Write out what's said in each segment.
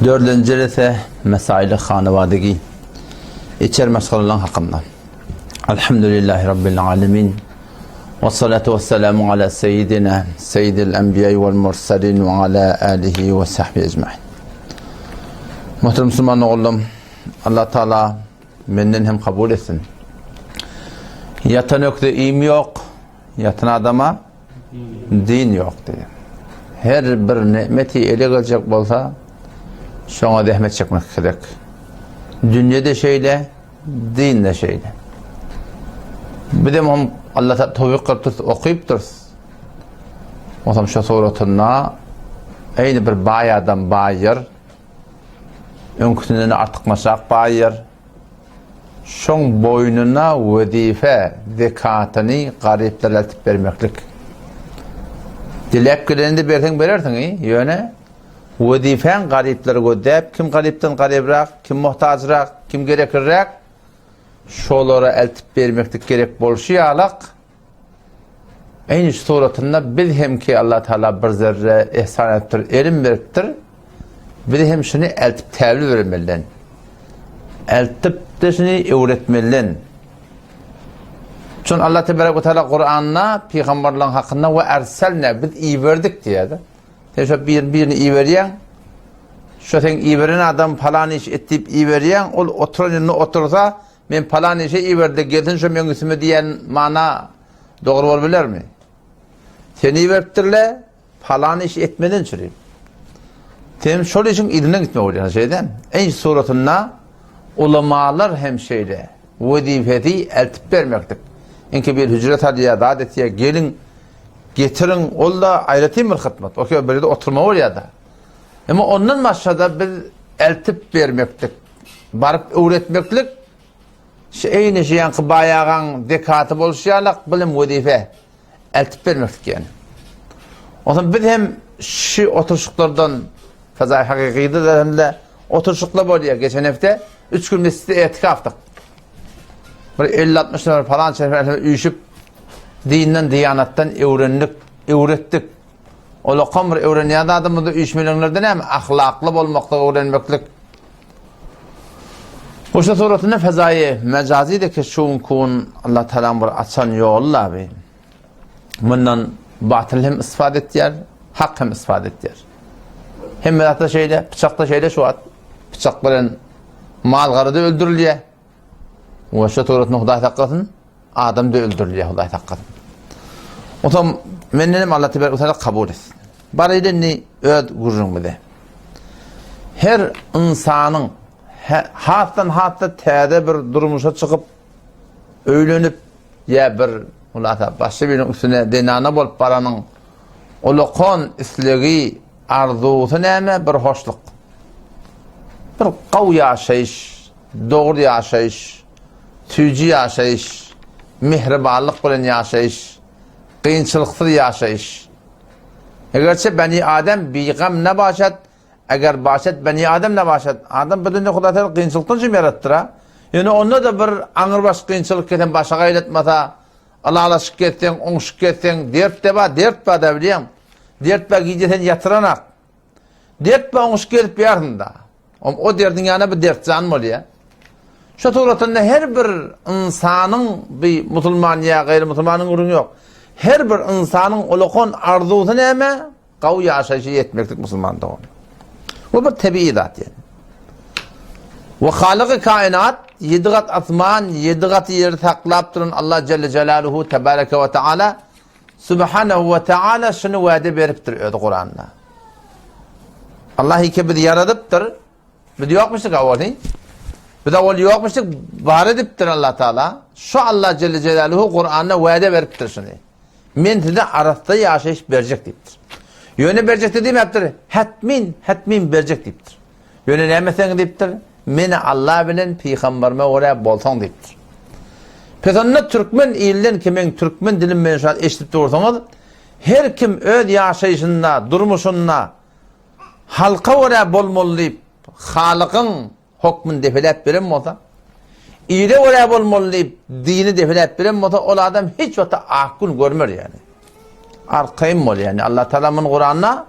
Dördünji jelese Mesaili Hanawadigi içer maşgalalaryň hakynda. Elhamdülillahi Rabbil alemin. Ve salatu ve selamu ala seyyidina seyyidil enbiya vel mursalin ve ala alihi ve sahbihi ecmain. Muhterem Müslüman oğlum, Allah Teala menden hem kabul etsin. Yatan ökde im yok, Ýatan adama din ýok diýýär. Her bir nimeti ele geljek bolsa, şoňa zähmet çekmek gerek. Dünýe-de şeýle, din-de şeýle. Bizem hem Allah Taala towfyk kylyp dursa, okyp durus. Onsoň şu suratynda eýni bir baý adam baýar, öňküsinden artykmaçrak baýar. Şoň boýnuna wezipe, zekatyny garyplara eltip bermeklik. Diläp geleninde berseň berersiň, ýöne wezipäň garyplary gözläp, kim garypdan garybrak, kim muhtajrak, kim gerekliräk, şolara eltip bermeklik gerek bolşy ýalak, Eýni şu suratynda biz hem ki Allah Teala bir zerre ihsan edipdir, elim beripdir. Biz hem şuny eltip täwil bermelinden. Eltip de şuny öwretmelinden. Çün Allah Tebarek ve Teala Kur'an'da peygamberlerin hakkında ve erselne biz iberdik diýýär. Sen şu bir birini iberýäň. Şu sen iberen adam falan iş et diýip iberýäň, ol oturan ýerinde otursa, Men palan işe iberdi, gelsin şo meň üstüme diýen mana dogry bolup bilermi? Seni iberipdirle, palan iş etmeden çüri. Sen şol işiň yzyndan gitmek bolýar, şeýdem. Eý suratynda ulamalar hem şeýle wezipesi eltip bermekdik. Inki bir hüjre salýar, zat etýär, geliň, getiriň, ol-da aýratyn bir hytmat. Okey, bir ýerde oturma bolýar-da. Emma ondan başga-da biz eltip bermekdik. Baryp öwretmeklik şu eýni şu ýaňky baýagaň zekaty bolşy ýalak bilim wezipe eltip bermeklik ýani. Onsoň biz hem şu oturyşyklardan Fezaý Hakykyda hem de oturyşyklar bolýar. Geçen hepde 3 gün mesjitde etikafdyk. Bir 50-60 nefer falan çefer üýşüp dinden, diýanatdan öwrendik, öwretdik. Olakan bir öwrenýän zadymyzda üýşmeleňlerde näme? Ahlakly bolmaklygy öwrenmeklik. Goşa suratynda fezaýy mejazi-de şu kun Allah Tagalaň bir açan ýoly abi. Mundan batyl hem istifade etýär, hak hem istifade etýär. Hemme zatda şeýle, pyçakda şeýle şu wagt pyçak bilen mal gara-da öldürilýär. Goşa suratynda Hudaý saklasyn. Adam-da öldürilýär, Hudaý saklasyn. Onsoň menden hem Allah tebarek we taala kabul etsin. Baraýly indi öz gürrüňimize. Her ynsanyň hasdan hasda täze bir durmuşa çykyp, öýlenip ýa bir hulasa başga biriniň üstüne zenana bolup baranyň ulakan islegi, arzuwsy näme? Bir hoşluk. Bir gowy ýaşaýyş, dogry ýaşaýyş. Süýji ýaşaýyş, mähribanlyk bilen ýaşaýyş, kynçylyksyz ýaşaýyş. Egerçe beni Adem bigam ne başat, eger başat beni Adem ne başat. Adam bu dünýe Hudaý Teala kynçylykdan üçin ýaratdyr-a. Ýöne onda-da bir aňrybaş kynçylyk gelsem başa gaýlatmasa, ylalaşyk gezseň, oňşuk gezseň, dert-de bar, dert bar-da bilýäň. Dert bar gije seni ýatyranak. Dert bar oňşuk gezip ýarsyn-da. O derdiň ýanyna bir dert jan bolýar. Şu suratynda her bir ynsanyň bir musulman ýa gaýry musulmanyň gürrüňi ýok. Her bir ynsanyň ulakan arzuwsy näme? Gawy ýaşaýşa ýetmeklik musulman dogan. Bu bir tebigy zat ýani. We Halygy kainat ýedi gat asman, ýedi gat ýeri saklap duran Allah Celle Celaluhu Tebareke we Teala Subhanahu we Teala şuny wade beripdir öz Kuranda. Allah ike bizi ýaradypdyr. Biz ýokmuşdyk awal. Biz awal ýokmuşdyk, bar edipdir Allah Taala. Şu Allah Celle Celaluhu Kuranda wade beripdir şuny. Men size arassa ýaşaýyş berjek diýipdir. Ýöne berjek diýmäpdir. Hatmin, hatmin berjek diýipdir. Ýöne näme etseň diýipdir? Meni Allah bilen pygamberime görä bolsaň diýipdir. Pes onda türkmen ilden ki meň türkmen dilim bilen şu eşidip dursaňyz, her kim öz ýaşaýşynda, durmuşynda halka görä bolmaly diýip, Halykyň hokmuny depeläp beren bolsa, ile görä bolmaly diýip, dini depeläp beren bolsa, ol adam hiç wagtda ak gün görmer ýani. Arkaýyn bol ýani. Allah Taala muny Kuranda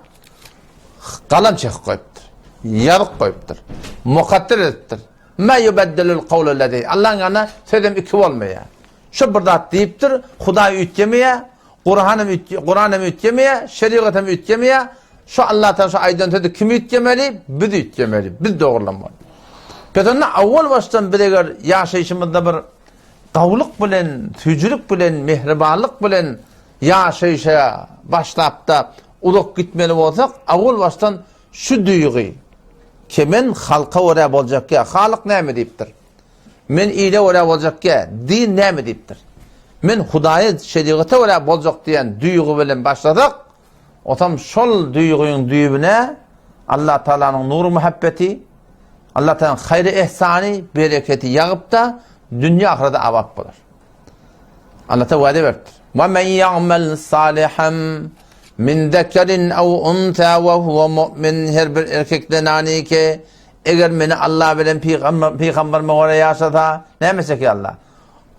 galam çekip goýupdyr. Ýazyp goýupdyr. Mukadder edipdir. Ma yubeddelul kawlu ledey. Allaň ýanynda sözem iki bolmaýar. Şu bir zat diýipdir, Hudaý üýtgemeýär, Kuran hem üýtge, Kuran hem üýtgemeýär, şerigat hem üýtgemeýär. Şu Allah Taala şu aýdan sözi kim üýtgemeli? Biz üýtgemeli. Biz dogrulanmaly. Pes onda awwal başdan biz eger ýaşaýşymyzda bir gawulyk bilen, süýjülik bilen, mähribanlyk bilen ýaşaýşa başlap-da uzak gitmeli bolsak, awwal başdan şu duýgy, ki men halka görä boljak ýa, Halyk näme diýipdir? Men ile görä boljak ýa, din näme diýipdir? Men Hudaýa, şerigata görä boljak diýen duýgy bilen başlasak, otam şol duýgyň düýbüne Allah Taalanyň nur-muhabbeti, Allah Taalanyň haýry-ihsany, bereketi ýagyp-da, dünýä ahyrete abat bolar. Allah Taala wada beripdir. Wa men ya'mal salihan min zekerin ew unsa we huwa mu'min her bir erkek zenany ki eger meni Allah bilen pygamber pygamberime görä ýaşasa näme etjek ýa Allah?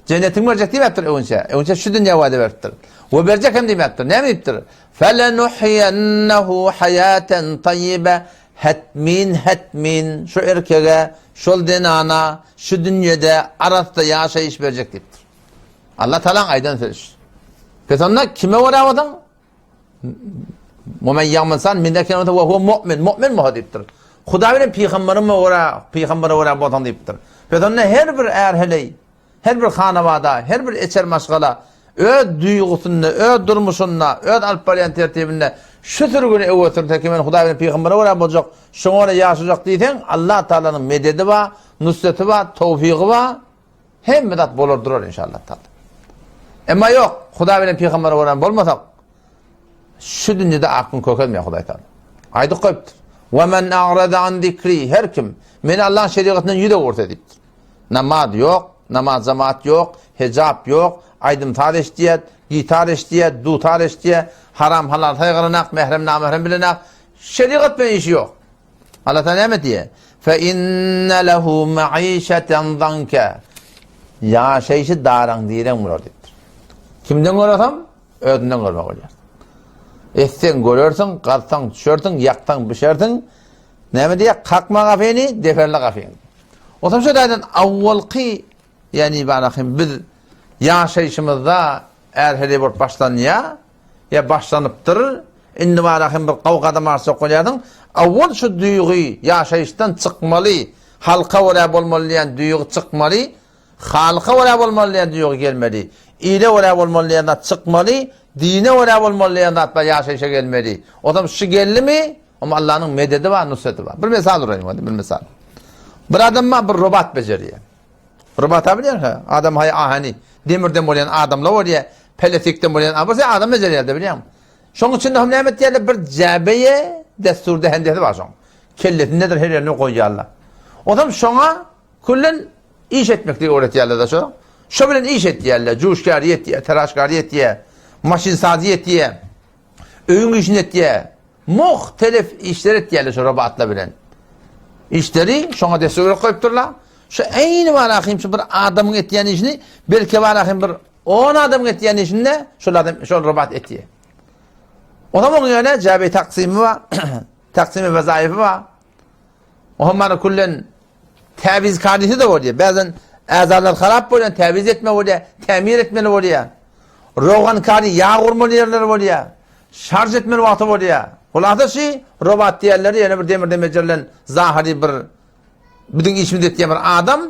Jennetiňi berjek diýmäpdir öwünçä. Öwünçä şu dünýä wada beripdir. We berjek hem diýmäpdir. Näme diýipdir? Felenuhyiyennehu hayaten tayyibe Hetmin hetmin şu erkege, şol zenana şu dünýede arassa ýaşaýyş berjek diýipdir. Allah Tagalaň aýdan sözi şu. Pes onda kime görä bolsaň Wa men ýagmal san min zekeri we huwa mu'min, mu'min bolsa diýipdir. Hudaý bilen pygamberime görä, pygambere görä bolsaň diýipdir. Pes onda her bir är heleý Her bir hanabada, her bir eçer maşgala öz duýgusynda, öz durmuşynda, öz alyp barýan tertibinde şu sürgüni öňe sürse ki, men Hudaý bilen pygambere görä boljak, şoňa görä ýaşajak diýseň, Allah Taalanyň mededi bar, nusreti bar, towfygy bar, hemme zat bolar durar inşallah taala. Emma ýok, Hudaý bilen pygambere görä bolmasak, şu dünýede aklyň kökelmeýär Hudaý Taala. Aýdyp goýupdyr. Wa men a'rada an zikri her kim meni Allah'ın şerigatyndan ýüz öwürse diýipdir. Namaz ýok, namaz jemaat ýok, hejap ýok, aýdym-saz eşidýär, gitar eşidýär, dutar eşidýär, haram-halal saýgaranak, mährem-namährem bilenak, şerigat bilen işi ýok. Allah Taala näme diýýär? Fe inne lehu maişeten zanka. Ýaşaýşy daraň-direň bolar diýipdir. Kimden göresem, özünden görmek bolýar. Etseň görersiň, gazsaň düşersiň, ýaksaň bişersiň. Näme diýýär? Kakma gafyny, deperle gafyny. Otam şu taýdan awwalky, ýagny barahym biz ýaşaýşymyzda är-heleý bolup başlanýar, ýa başlanypdyr, indi barahym bir gowy gadam artjak bolýarsyň, awwal şu duýgy ýaşaýyşdan çykmaly, halka görä bolmaly diýen duýgy çykmaly, halka görä bolmaly diýen duýgy gelmeli, ile görä bolmaly diýen zat çykmaly, dine görä bolmaly diýen zatlar ýaşaýşa gelmeli. Otam şu geldimi, Amma Allanyň mededi bar, nusreti bar. Bir mysal uraýyn, hadi bir mysal. Bir adam bar, bir robot bejerýär. Robot bilýär, adam haý ahani, demirden bolýan adamlar bolýar, pelesikden bolýan, a bir adam bejerýär de bilýän. Şoň üçin hem näme etýärler? Bir jäbeýe desturda hendesi bar şoň. Kellesindedir her ýerine goýýarlar. Ondan şoňa küllen iş etmekligi öwretýärler de şo. Şo bilen iş etýärler, juşkary etýär, teraşkary etýär, maşyn sazy etýär. Öýüň işini etýär. Muhtelif işler etýärler şu robotlar bilen. Işleri şoňa destur berip goýupdyrlar. Şu eýni barahym şu bir adamyň etýän işini belki barahym bir 10 adamyň etýän işini şol adam şol robot etýär. Onam oň ýöne jabi taksymy bar, taksymy wezaýyfy bar. Oňa mana küllen täbiz kadisi de bolýar. Bazen äzalar harap bolýar, täbiz etme bolýar, tämir etmeli bolýar. Rogan kary ýag urmaly ýerleri bolýar. Şarj etmeli wagty bolýar. Hulasa şi robot diýenleri ýene bir demirden bejerilen zahyry bir biziň işimizi etýän bir adam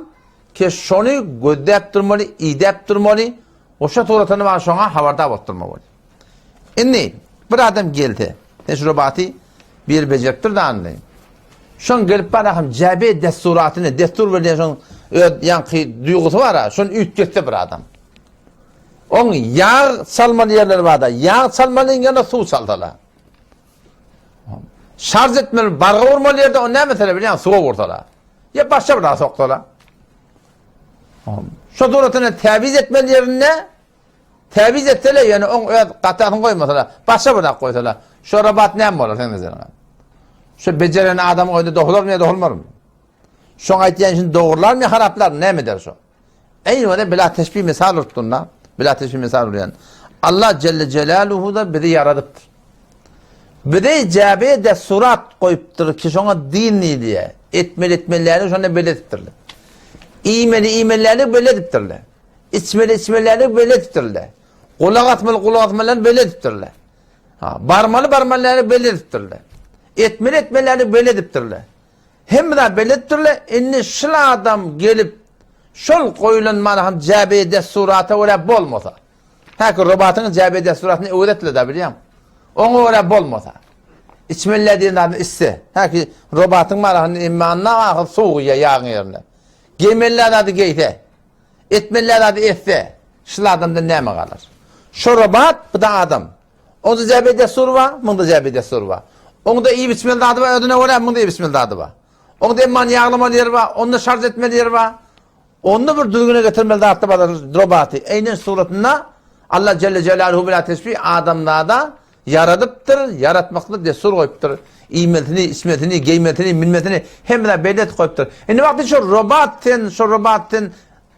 ke şony gözläp durmaly, idäp durmaly, oşa suratyny bar şoňa habardar bolup durmaly bolýar. Indi bir adam gelse, sen şu roboty bir bejeripdir da indi. Şoň gelip bar aham jäbe desturatyny, destur berýän şoň öz ýaňky duýgusy bar, şony üýtgetse bir adam. Oň ýag çalmaly ýerleri bar-da, ýag çalmalyň ýerine suw çalsalar. Şarj etmeli, barga urmaly ýerde o näme mesele bilýän, suwa ursalar. Ýa başga bir zat soksalar. Şo suratyny täbiz etmeli ýerinde täbiz etseler, ýöne oň öz gatasyny goýmasalar, başga bir zat goýsalar, şo rabat näme bolar seň nazarňa? Şo bejeren adamyň öýünde dogularmy ýa dogulmarmy? Şoň aýtýan işini dogrularmy ýa haraplarmy, näme eder şo? Eý ony bila teşbih mysal urupdyrlar. Bila teşbih mysal urýan. Allah Celle Celaluhu da bizi ýaradypdyr. Bize jäbe dessurat goýupdyr ki şoňa din diýilýär. Etmeli etmelileri şonda belli edipdirler. Iýmeli iýmelileri belli edipdirler. Içmeli içmelileri belli edipdirler. Gulak asmaly gulak asmalylaryny belli edipdirler. Ha, barmaly barmalylaryny belli edipdirler. Etmeli etmelilerini belli edipdirler. Hemme zat belli edipdirler. Indi şul adam gelip şol goýulan manahan jäbe dessurata görä bolmasa. Häki robatyň jäbe dessuratyny öwez etdiler da bilýäň. Oňa görä bolmasa. Içmeliler diýen zadyny içse. Häki robatyň manahyny emmanda ahyr suw guýýar ýagyň ýerine. Geýmeliler zady geýse. Etmeliler zady etse. Şul adamdan näme galar? Şo robat, bu da adam. Onda jäbe dessur bar, munda jäbe dessur bar. Onda iýip içmeli zady bar, özüne görä, munda iýip içmeli zady bar. Onda emmany ýaglamaly ýeri bar, onda şarj etmeli ýeri bar. Onda bir düzgüne getirmeli zatda bar, robaty. Eýnen suratynda Allah Celle Celaluhu bila teşbih adamzada ýaradypdyr, ýaratmakda dessur goýupdyr. Iýmesini, içmesini, geýmesini, minmesini hemme zat belli edip goýupdyr. Indi wagty şo robat sen, şo robat sen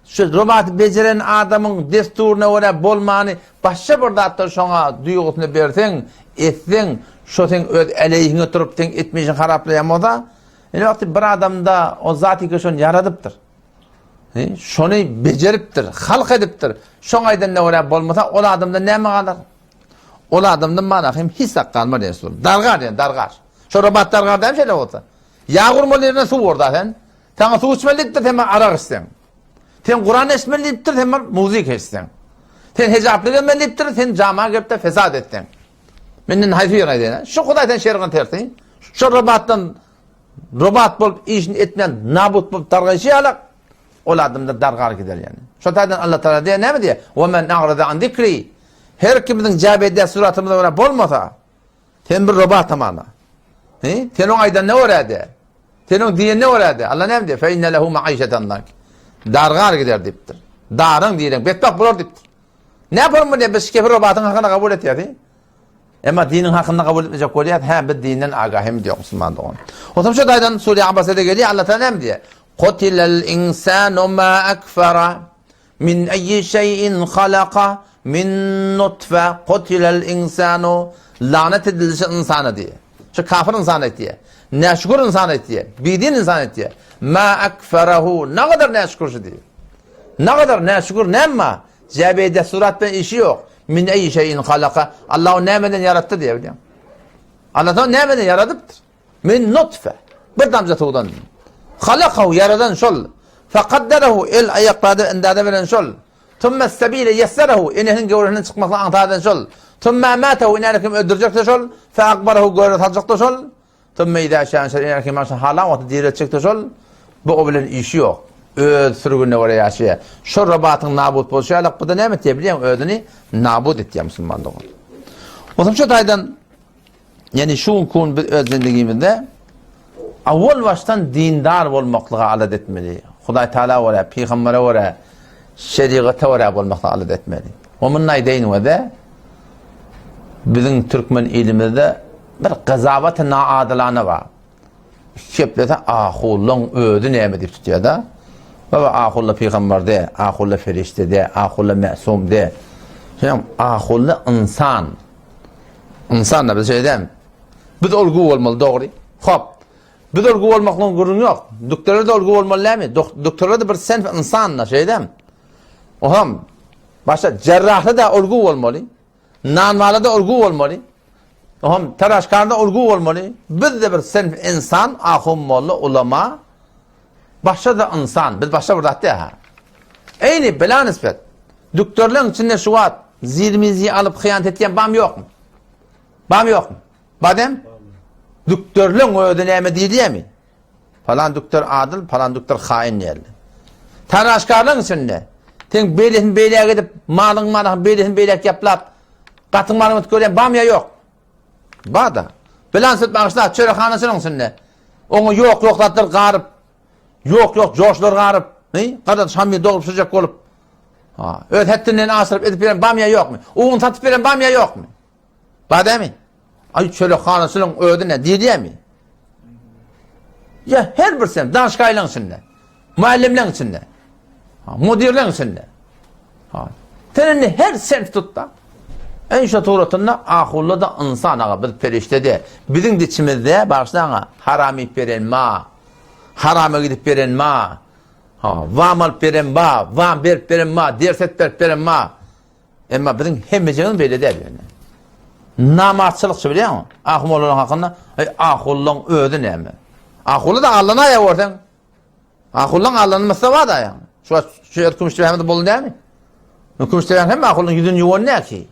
Şu robaty bejeren adamyň dessuryna görä bolmany başga bir zatlar şoňa duýgusyny berseň, etseň, şo seň öz äleyhiňe turup seň etmişiňi haraplaýan bolsa, indi wagty bir adamda o zat eke şony ýaradypdyr. Şony bejeripdir, halk edipdir. Şoň aýdanyna görä bolmasa, ol adamda näme galar? Ol adamda mana hem hiç zat galmar diýen söz. Dargar diýen, dargar. Şo robat dargar dämi şeýle bolsa? Ýag urmaly ýerine suw urda sen. Saňa suw içmeli diýipdir, sen arak içseň. Sen Kuran eşitmeli diýipdir, sen bir muzik eşitseň. Sen hijaply gelmeli diýipdir, sen jama gelip-de fesat etseň. Menden haýsy birini aýdaýyn? Şu Hudaý sen şergin tersi. Şu robatdan robat bolup işini etmän nabut bolup dargaýşy ýaly ol adamda dargar gider ýani. Şo taýdan Allah Taala diýýär näme diýýär? Wa men a'rada an zikri. Her kimimiziň jäbe edýän suratymyza görä bolmasa, Sen bir robot hamana. He? Sen oň aýdanyna görä-de. Sen oň diýenine görä-de. Allah näme diýýär? Fe inne lehu maişeten dank. Dargar gider diýipdir. Daryň diýlen betbagt bolar diýipdir. Ne yapalım bu biz kefir robotyň hakyny kabul etýäs. Emma diniň hakyny kabul etmejek bolýar. Hä, biz dinden agah hem diýip musulman dogan. Otam şu taýdan sure Abasada gelýär. Allah Taala näme diýýär? Qutilal insanu ma akfara. Min eýyi şeýin halaka min nutfe kutilel insanu Lanet edilişi ynsana diýýär. Şu kafir ynsana aýtýar. Näşükür ynsana aýtýar. Bidin ynsana aýtýar. Ma akfarahu nagadar näşükür şu diýýär. Nagadar näşükür näme? Jäbeý desturat bilen işi ýok. Min eýyi şeýin halaka Allah ony nämeden ýaratdy diýýär bilýäňmi? Allah ony nämeden ýaradypdyr? Min nutfe, bir damja suwdan. Halakahu, ýaradan şol. Fekadderahu, el, aýaklary endada beren şol. Tümmes sebile ýesserehu, enesiniň göwresinden çykmaklygy aňsat eden şol. Tümme ematehu, enäni kim öldürjekse şol. Feakbarahu, göre saljak-da şol. Tümme izâ şâ enşer, enäni kim agşam halan wagty direltjek-de şol. Bu o bilen işi ýok. Öz sürgünine görä ýaşaýar. Şol robatyň nabut bolşy ýaly, bu-da näme etýär bilýäňmi? Özüni nabut etýär musulman dogan. Onsoň şu taýdan Ýani şu günki gün biz öz zindigimizde awwal başdan dindar bolmaklyga alada etmeli. Hudaý Taala görä, pygambere görä, şerigata görä bolmaklyga alada etmeli. We mundan aýdaýyn we biziň türkmen ilimizde bir gazawaty naadylana bar. Geplese ahullaň özi näme diýip tutýar-da. Baba ahulla pygamber de, ahulla perişde de, ahulla mesum de. Şeýle ahulla ynsan. Ynsan da biz şeýdem. Biz olgu bolmaly dogry. Hop. Biz olgu bolmaklygyň gürrüňi ýok. Doktorlar da olgu bolmaly dälmi? Doktorlar da bir senf ynsan da şeýdem. Oham. Başga cerrahda da olgu bolmaly. Nanwala da olgu bolmaly. Oham taraşkarda olgu bolmaly. Biz de bir senf insan, ahun molla, ulama. Başga da insan. Biz başga bir zat däl ha. Eýni bila nisbet. Dükderleň içinde şu wagt zirmizi alyp hyýanat etýän bam ýokmy? Bam ýokmy? Badem? Dükderleň özi näme diýilýärmi? Palan dükder adyl, palan dükder haýyn diýerler. Taraşkarlaň içinde seň beýlesini beýläk edip, malyň malyň beýlesini beýläk ýaplap, gatyň malyňy görýän bam ýa ýok? Bada. Bilan süt bagyşla, çörekhanaçynyň içinde. Oňa ýok-ýok zatlar garyp, ýok-ýok joşlar garyp, he? Gadat şamy dogrup şurjak bolup. Ha, öz hetdinden aşyryp edip beren bam ýa ýokmy? Un satyp beren bam ýa ýokmy? Bar dämi? Aý çörekhanaçynyň özi ne diýilýärmi? Ya her bir sen daşgaýlaň içinde. Muallimleň içinde. Ha, mudirleň içinde. Ha. Sen indi her sen tut da. Eý şo suratynda ahulla-da ynsan aga biz perişde-de. Biziň içimizde bagyşlaň-a haram iýip beren ma. Harama gidip beren ma. Ha, wam alyp beren ba, wam berip beren ma, ders et berip beren ma. Emma biziň hemmejigimiz beýle däl ýöne. Namazçylykçy bilýäňmi? Ahunlaryň hakynda, eý ahullaň özi näme? Ahulla-da Allany aýa görseň. Ahullaň Allany myssa bar da ýa. Şu wagt şu ýer kümüşdepämiz boldy dämi? Kümüşdepäň hemme ahullaň ýüzüni ýuwan nä ki?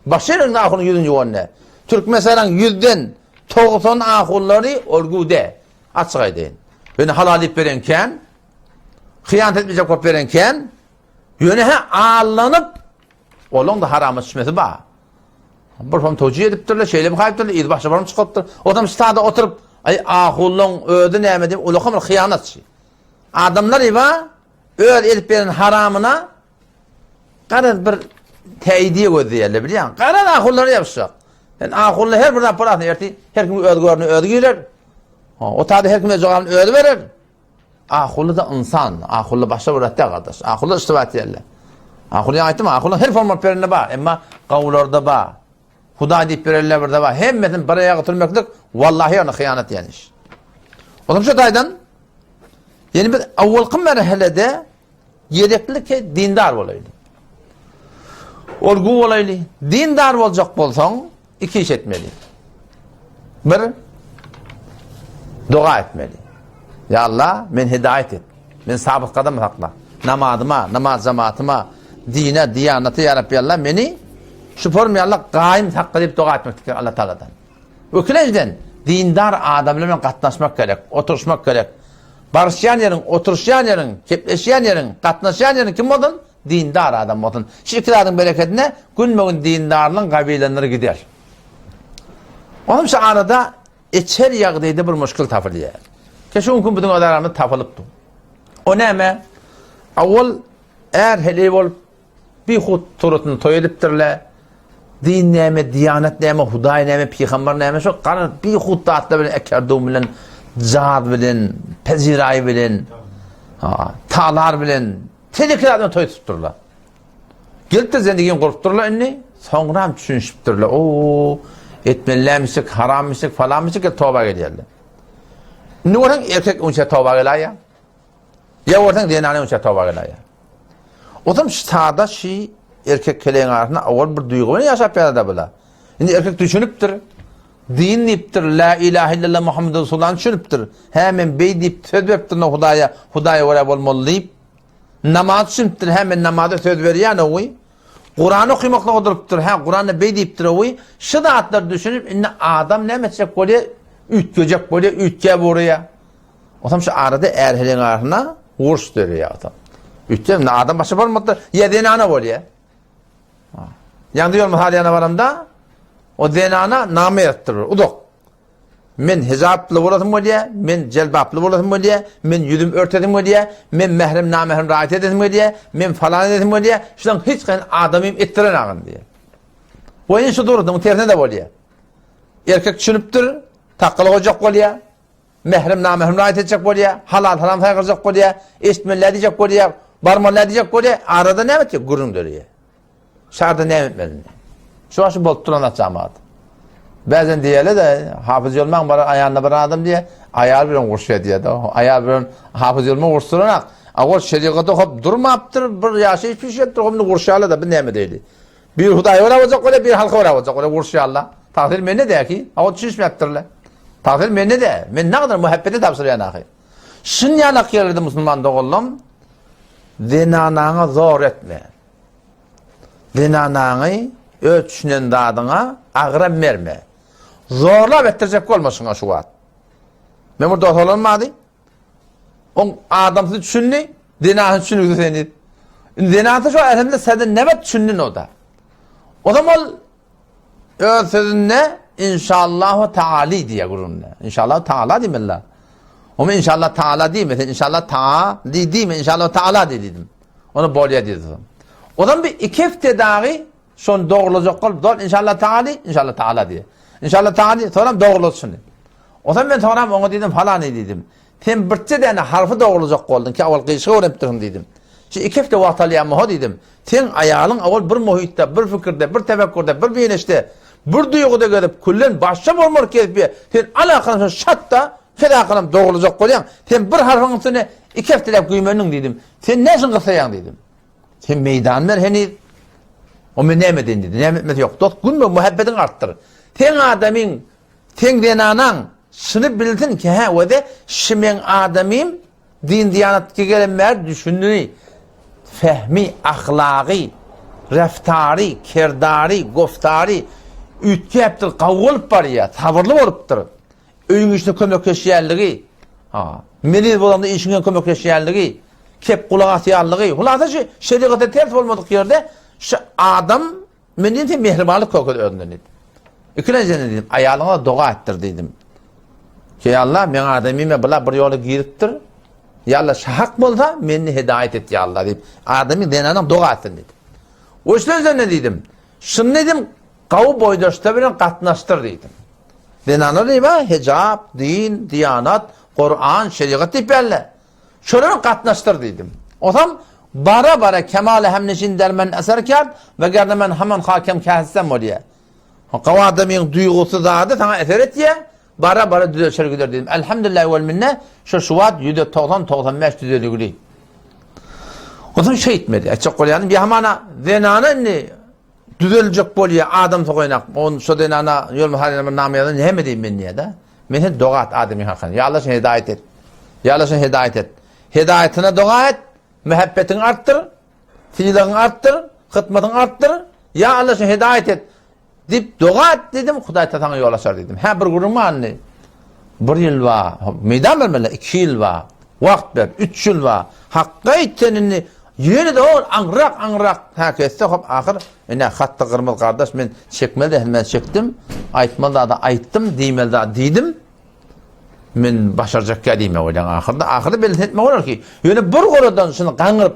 Başga ýerinde ahullaň ýüzüni ýuwan nä? Türkmenistanyň ýüzden 90 ahullary olgude. Açyk aýdaýyn. Ýöne halal diýip beren kän, hyýanat etmejek bolup beren kän, ýöne hä allanyp olaň-da harama düşmesi bar. Bir hom towjih edipdirler, şeýle bir haýypdyrlar, yzy başga bir çykypdyr. Odam stada oturyp, aý ahullaň özi näme diýip, ulakam bir hyýanatçy. Adamlar iba öz edip beren haramyna garaz bir täýidiýe gözleýärler, bilýäň. Garaz ahullara ýapyşjak. Sen ahulla her bir zat bolasyn, ertir her kim öz görüne özi girer. O taýda her kim öz jogabyny özi berer. Ahulla-da ynsan, ahulla başga bir zat däl gardaş. Ahulla iştiba etýärler. Ahulla ýaňy aýtdym, ahulla her forma berende bar, emma gawularda bar. Hudaý diýip berenler birde bar. Hemmesini bir aýaga oturmaklyk wallahi ony hyýanat diýen iş. Olam şu taýdan ýene biz awwalky merhelede Gerekli ki dindar bolaýly. Ol gu bolaýly. Dindar boljak bolsaň, iki iş etmeli. Bir, doga etmeli. Ya Allah, men hidaýet et. Men sabyt gadam sakla. Namazyma, namaz jemaatyma, dine, diýanata ya Rabbi Allah meni şu form ya Allah gaýym sakla diýip doga etmek gerek Allah Taala'dan. Ikilenjiden dindar adamlar bilen gatnaşmak gerek, oturyşmak gerek. Baryşýan ýeriň, oturyşýan ýeriň, kepleşýän ýeriň, gatnaşýan ýeriň kim bolsun? Dindar adam bolsun. Şu iki zadyň berekedine günbe-gün dindarlygyň gabylanlary gider. Onuň şu arada içer ýagdaýda bir muşkil tapylýar. Ke şu günki biziň öz aramyzda tapylypdy. O näme? Awal är heleý bolup Bihut suratyny toý edipdirler. Din näme, diýanat näme, Hudaý näme, pygamber näme, şo gara bihut zatlar bilen ekerduw bilen, jaz bilen, peziraý bilen, talar bilen teleki zat bilen toý tutupdyrlar. Gelipdir zendigin gurupdyrlar indi, soňram düşünişipdirler. O, etmelimişik, harammişik, falanmişik, gel toba gelýärler. Indi görseň erkek onça toba geläýýär. Ýa görseň zenany onça toba geläýýär. Otam sada şi erkek keleýiň arasynda owal bir duýgy bilen ýaşap ýarada bula. Indi erkek düşünipdir. Din diýipdir, la ilahe illallah Muhammedur Resulullah düşünipdir. Hä men beý diýip söz beripdir no Hudaýa, Hudaýa görä bolmaly diýip. Namaz düşünipdir, hä men namaza söz berýän owy. Kuran okamaklyga durupdyr, hä Kuranda beý diýipdir owy. Şu zatlar düşünip indi adam näme etjek bolýar? Üýtgejek bolýar, üýtgäp ugraýar. Otam şu arada är-heleýiň arasynda uruş döreýär otam. Üýtgäp, indi adam başa bolmady, ýa zenana bolýar. Ýaňy ýol mysal ýana baramda, o zenana name ýazypdyr bir, uzak. Men hijaply bolasym gelýär, men jelbaply bolasym gelýär, men ýüzüm örtesim gelýär, men mährem namährem raýat edesim gelýär, men falan edesim gelýär, şulaň hiç haýsy adamym etdirenagyn diýýär. We indi şu durduň tersine-de bolýar. Erkek düşünipdir, takgal goýjak bolýar. Mährem namährem raýat etjek bolýar, halal-haram saýgarjak bolýar, eşitmeli diýjek bolýar, barmaly diýjek bolýar, arada näme etjek gürrüň döreýär. Şarda näme etmeli indi? Şu aşy bolup duran zat jamaat. Bäzen diýerler-de, Hafyz Ýolmaň bar aýalyna bir adam diýer, aýal bilen uruşýar diýer-de. Aýal bilen Hafyz Ýolmaň uruşdyranak. A ol şerigat okap durmapdyr, bir ýaşaýyş pişepdir, indi uruşýarlar-da, biz näme diýeli? Bir Hudaýa görä boljak bolýar, bir halka görä boljak bolýar, uruşýarlar. Tagsyr mende däl ki, a o düşünişmäpdirler. Tagsyr mende däl. Men nagadyr muhabbete tabşyrýan ahy. Şun ýalak ýerlerde musulman doganlam zenanaňa zor etme. Zenanaňy öz düşünen zadyňa agram berme. Zorlap etdirjek bolma şuňa şu wagt. Men bir dost oglan bardy. Oň adamsy düşündi, zenasy düşündi seni. Indi zenasy şu elhamdülillah senden näme düşündi o da. O zaman ol öz sözünde inşallahu taali diýe gürrüňde. İnşallah taala diýmeli. Omy inşallah taala diýme, sen inşallah taali diýme, inşallah taala diý diýdim. Onu bolýa diýdim. O zaman bir iki hepde dagy Şony dogrulajak bolup dol inşallah taali, inşallah taala diýýär. Inşallah taali, soňam dogrulady şuny. Onsoň men soňam oňa diýdim, falany diýdim. Sen birçe däne harfy dogrulajak bolduň ki, awal gyşyk öwrenipdirsiň diýdim. Şu iki hepde wagt alýarmy ho diýdim. Seň aýalyň owal bir muhitde, bir pikirde, bir tefekkürde, bir bineşde, bir duýguda gezip, küllen başga bolmalyk gezip ýör. Sen alakadan şo şatda, fedakanam dogrulajak bolýaň. Sen bir harpyň üstüne iki hepdeläp güýmendiň diýdim. Sen näçün gyssaýaň diýdim. Sen meýdan ber heniz. O men näme edeýin diýdi. Näme etmesi ýok. Dost günbe muhabbetiňi artdyr. Seň adamyň, seň zenanaň şuny bilsin ki, hä, wede şi meň adamym Din diýanatga gelen bäri düşündi. Fehmi, ahlagy, reftary, kerdary, goftary üýtgäpdir, gawy bolup barýar, sabyrly bolupdyr. Öýüň işine kömekleşýänligi, ha, meriz bolanda işiňe kömekleşýänligi, kep gulak asýanlygy, hulasa şu şerigata ters bolmadyk ýerde şu adam Men diýdim, sen mähribanlyk görkez özünden diýdim. Ikilenjiden diýdim, aýalyňa doga etdir diýdim. Ki ýa Allah, meň adamyma bula bir ýola giripdir. Ýa Allah, şahak bolsa, meni hidaýat et ýa Allah diýip, adamy zenanyň doga etsin diýdim. Üçünjiden diýdim, şuny diýdim, gawy boýdaşlar bilen gatnaşdyr diýdim. Zenanlar diýip, hijab, din, diýanat, Kur'an, şerigat diýip bärle. Şolara gatnaşdyr diýdim. Osam bara-bara kemale hemneşin der men eser kerd we gerne men haman hakem kähissem bolýar. Gawy adamyň duýgusy zady saňa eser etýär, bara-bara düzelşer gider diýdim. Elhamdülillah wel minne şu şu wagt 190-95 düzeligli. Onsoň şeýtmedi. Aýtjak bolýanym, ýa hamana zenana indi Düzeljek bolýa adam sogaýnak on şo zenana ýolma halyna bir name ýazan näme diýim men diýýä-de. Men sen doga et adamyň hakyna. Ýa Allah şony hidaýat et. Ýa Allah şony hidaýat et. Hidaýatyna doga et, mähebbetiňi artdyr, sylagyňy artdyr, hytmatyňy artdyr. Ýa Allah şony hidaýat et. Diýip doga et diýdim, Hudaý ta saňa ýol açar diýdim. Hä bir gürrüň bar indi. Bir ýyl bar, meýdan bermeli, iki ýyl bar. Wagt ber, üç ýyl bar. Hakga aýt sen indi Ýene-de ol aňryrak-aňryrak häki etse, hop, ahyr, ine, hatda gyrmyz gardaş, men çekmeli zähmeti men çekdim, aýtmaly zady aýtdym, diýmeli zady diýdim, men başarjakýa diýmek bolýaň ahyrda. Ahyrda belli etmek bolar ki, ýöne bir goladan şuny gaňryp,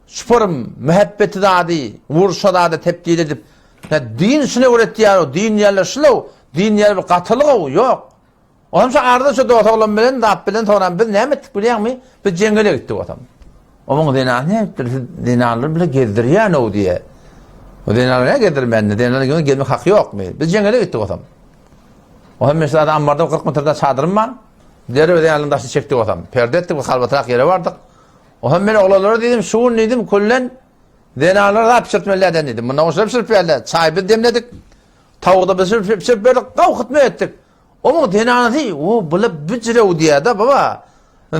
şuparym mähebbeti zady, urşa zady tebdil edip, din şuny öwretýär, din diýýärler şul-ow, din diýýärler bir gatylyk-ow, ýok. Onam şu arada şu dos oglan bilen zat bilen soňram biz näme etdik bilýäňmi? Biz jeňňele gitdik otam. Onuň zenany näme etdir? Siz zenanlar bile gezdirýän-ow diýe. O zenanlar näme gezdirmändir? Zenanlar gezmek haky ýokmy? Biz jeňňele gitdik otam. Otam men şu zady ammarda 40 metrde çadyrym bar. Derrew zenanlaryň daşyny çekdik otam. Perde etdik, bir halbatrak ýere bardyk. Otam men oglanlara diýdim, şu gün diýdim, küllen zenanlar zat pişirtmeli däden diýdim. Mundan goşulyp pişirip berler. Çaý biz demledik. Tawugy-da biz pişirip berdik. Gaw hytma etdik. Onuň zenanasy, o bula büjrew diýýär-de, baba.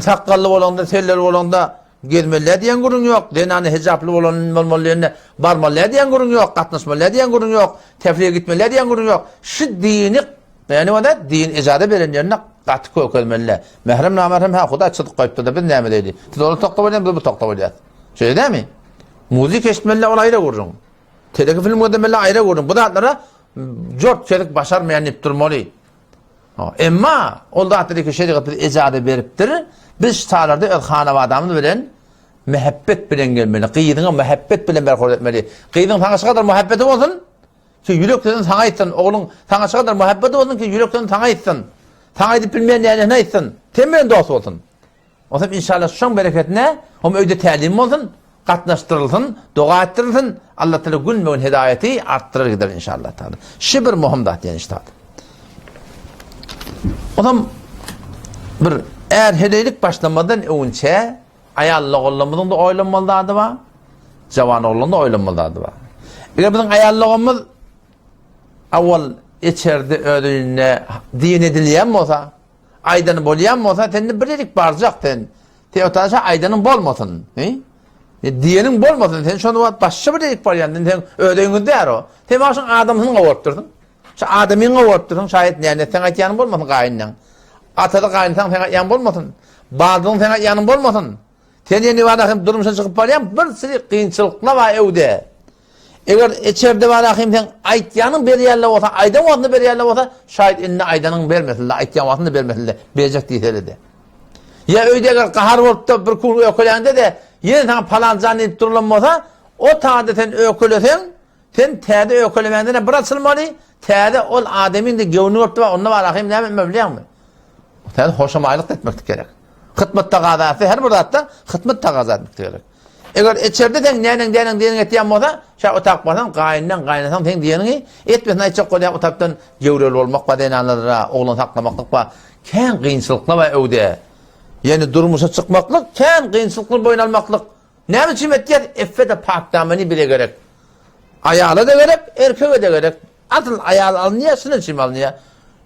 Sakgally bolanda, selleli bolanda gezmeli diýen gürrüň ýok. Zenany hijaply bolan bolmaly diýende barmaly diýen gürrüň ýok, gatnaşmaly diýen gürrüň ýok, tefriýe gitmeli diýen gürrüň ýok. Şu dini, ýani onda din ejada beren ýerinde gaty kökezmeli. Mährem namährem hä Hudaý çyzyk goýupdyr-da biz näme diýeli. Siz ol tokda bolýan, biz bu tokda bolýas. Şeýle dämi? Muzik eşitmeli ol aýra gürrüň. Teleki film gözlemeli aýra gürrüň. Bu zatlara jort kesik başarmaýan diýip durmaly. Emma ol zatlary ki şerigat biz ejaza beripdir. Biz ştalarda öz hanabadamyz bilen mähebbet bilen gelmeli. Gyzyňa mähebbet bilen berhor etmeli. Gyzyň saňa şu kadar muhabbeti bolsun, ki ýürek sözüni saňa aýtsyn. Ogluň saňa şu kadar muhabbeti bolsun ki ýürek sözüni saňa aýtsyn. Saňa aýdyp bilmeýän nänesine aýtsyn. Sen bilen dost bolsun. Onsoň inşallah şoň bereketine hem öýde tälim bolsun, gatnaşdyrylsyn, doga etdirilsin, Allah Teala gün-be-gün hidaýeti artdyrar gider inşallah taala. Şu bir möhüm zat ýene zat. Onsoň bir är heleýlik başlamazdan öňünçä aýal ogullarymyzyň da oýlanmaly zady bar, jawan oglanlaryň da oýlanmaly zady bar. Eger biziň aýal ogulymyz awal içerde öz öýünde din edilýän bolsa, Aýdany bolýan bolsa sende bir ýerik barjak sen. Teotaşa aýdanyň bolmasyn. He? Ne diýeniň bolmasyn. Sen şony wagt başga bir ýerik barýan. Sen öz öýüňiz däl o. Sen başyň adamsyny gowaryp dursuň. Şu adamyňy gowaryp dursuň. Şaýat näme sen aýtýanyň bolmasyn gaýynlaň. Atada gaýynsaň sen aýtýan bolmasyn. Baldyň sen aýtýanyň bolmasyn. Sen ýene bar hem durmuşa çykyp barýan bir sürü kynçylyklar bar öwde. Eger içerde bar ahim sen aýtýanyň berýänler bolsa, aýdan wagtynda berýänler bolsa, şaýat indi aýdanyň bermesinler, aýtýan wagtynda bermesinler, berjek diýseler-de. Ýa öýde eger gahar bolup-da bir kun ökeläňde-de, ýene saňa palan jan diýip durulan bolsa, o taýda sen ökeleseň, sen täze ökelemäňde-de bir açylmaly, täze ol adamyň-da göwnüni görüp bar, onda bar ahim näme etmeli bilýäňmi? Täze hoşamaýlyk etmeklik gerek. Hytmat tagazasy her bir zatda hytmat tagaza etmeklik gerek. Eger içerde seň näneň däneň diýeniňi etýän bolsa, şä otap barsaň, gaýynlaň, gaýynataň seň diýeniňi etmesin aýtjak bolýar, otapdan gewreli bolmak bar zenanlara, oglan saklamaklyk bar. Kän kynçylyklar bar öwde. Ýöne durmuşa çykmaklyk kän kynçylyklar boýun almaklyk. Näme üçin etýäs? Effede pakdamany bize gerek. Aýala-da gerek, erkege-de gerek. Asyl aýal alynýar, şunuň üçin alynýar.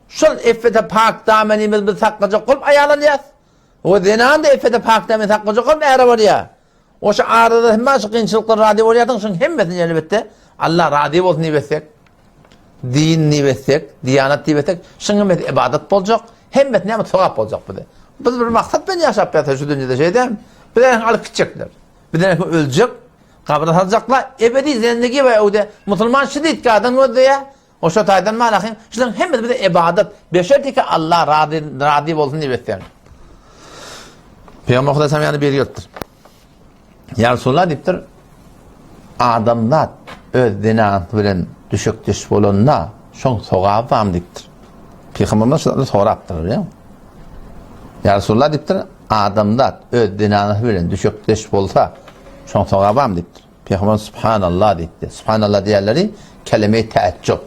Şol effede pakdamanymy biz saklajak bolup aýal alýas. O zenan-da effede pakdamany saklajak bolup äre barýar. Oşa arada hemme şu kynçylyklar razy bolýarsyň, şuň hemmesini elbetde Allah razy bolsun diýip etsek, din diýip etsek, diýanat diýip etsek, şuň hemmesi ibadat boljak, hemmesi näme sogap boljak bize. Biz bir maksat bilen ýaşap ýatyr şu dünýede şeý dälmi? Bizi alyp gitjekler. Bizi öljek, gabra saljaklar, ebedi zendigi we öwde musulman şu ditgadan gözleýär. Oşa taýdan malahym, şularyň hemmesi bize ibadat. Beşertiki Allah razy razy bolsun diýip etseň. Pygamber Hudaý ýany bir gelipdir. Ýa Resulallah diýipdir, adamzat öz zenanasy bilen düşekdeş bolanda, şoň sogaby barmy diýipdir. Pygamberimiz şony sorapdyr, bilýäňmi? Ýa Resulallah diýipdir, adamzat öz zenanasy bilen düşekdeş bolsa, şoň sogaby barmy diýipdir. Pygamberimiz Subhanallah diýipdir. Subhanallah diýenleri kelime-i täejjub.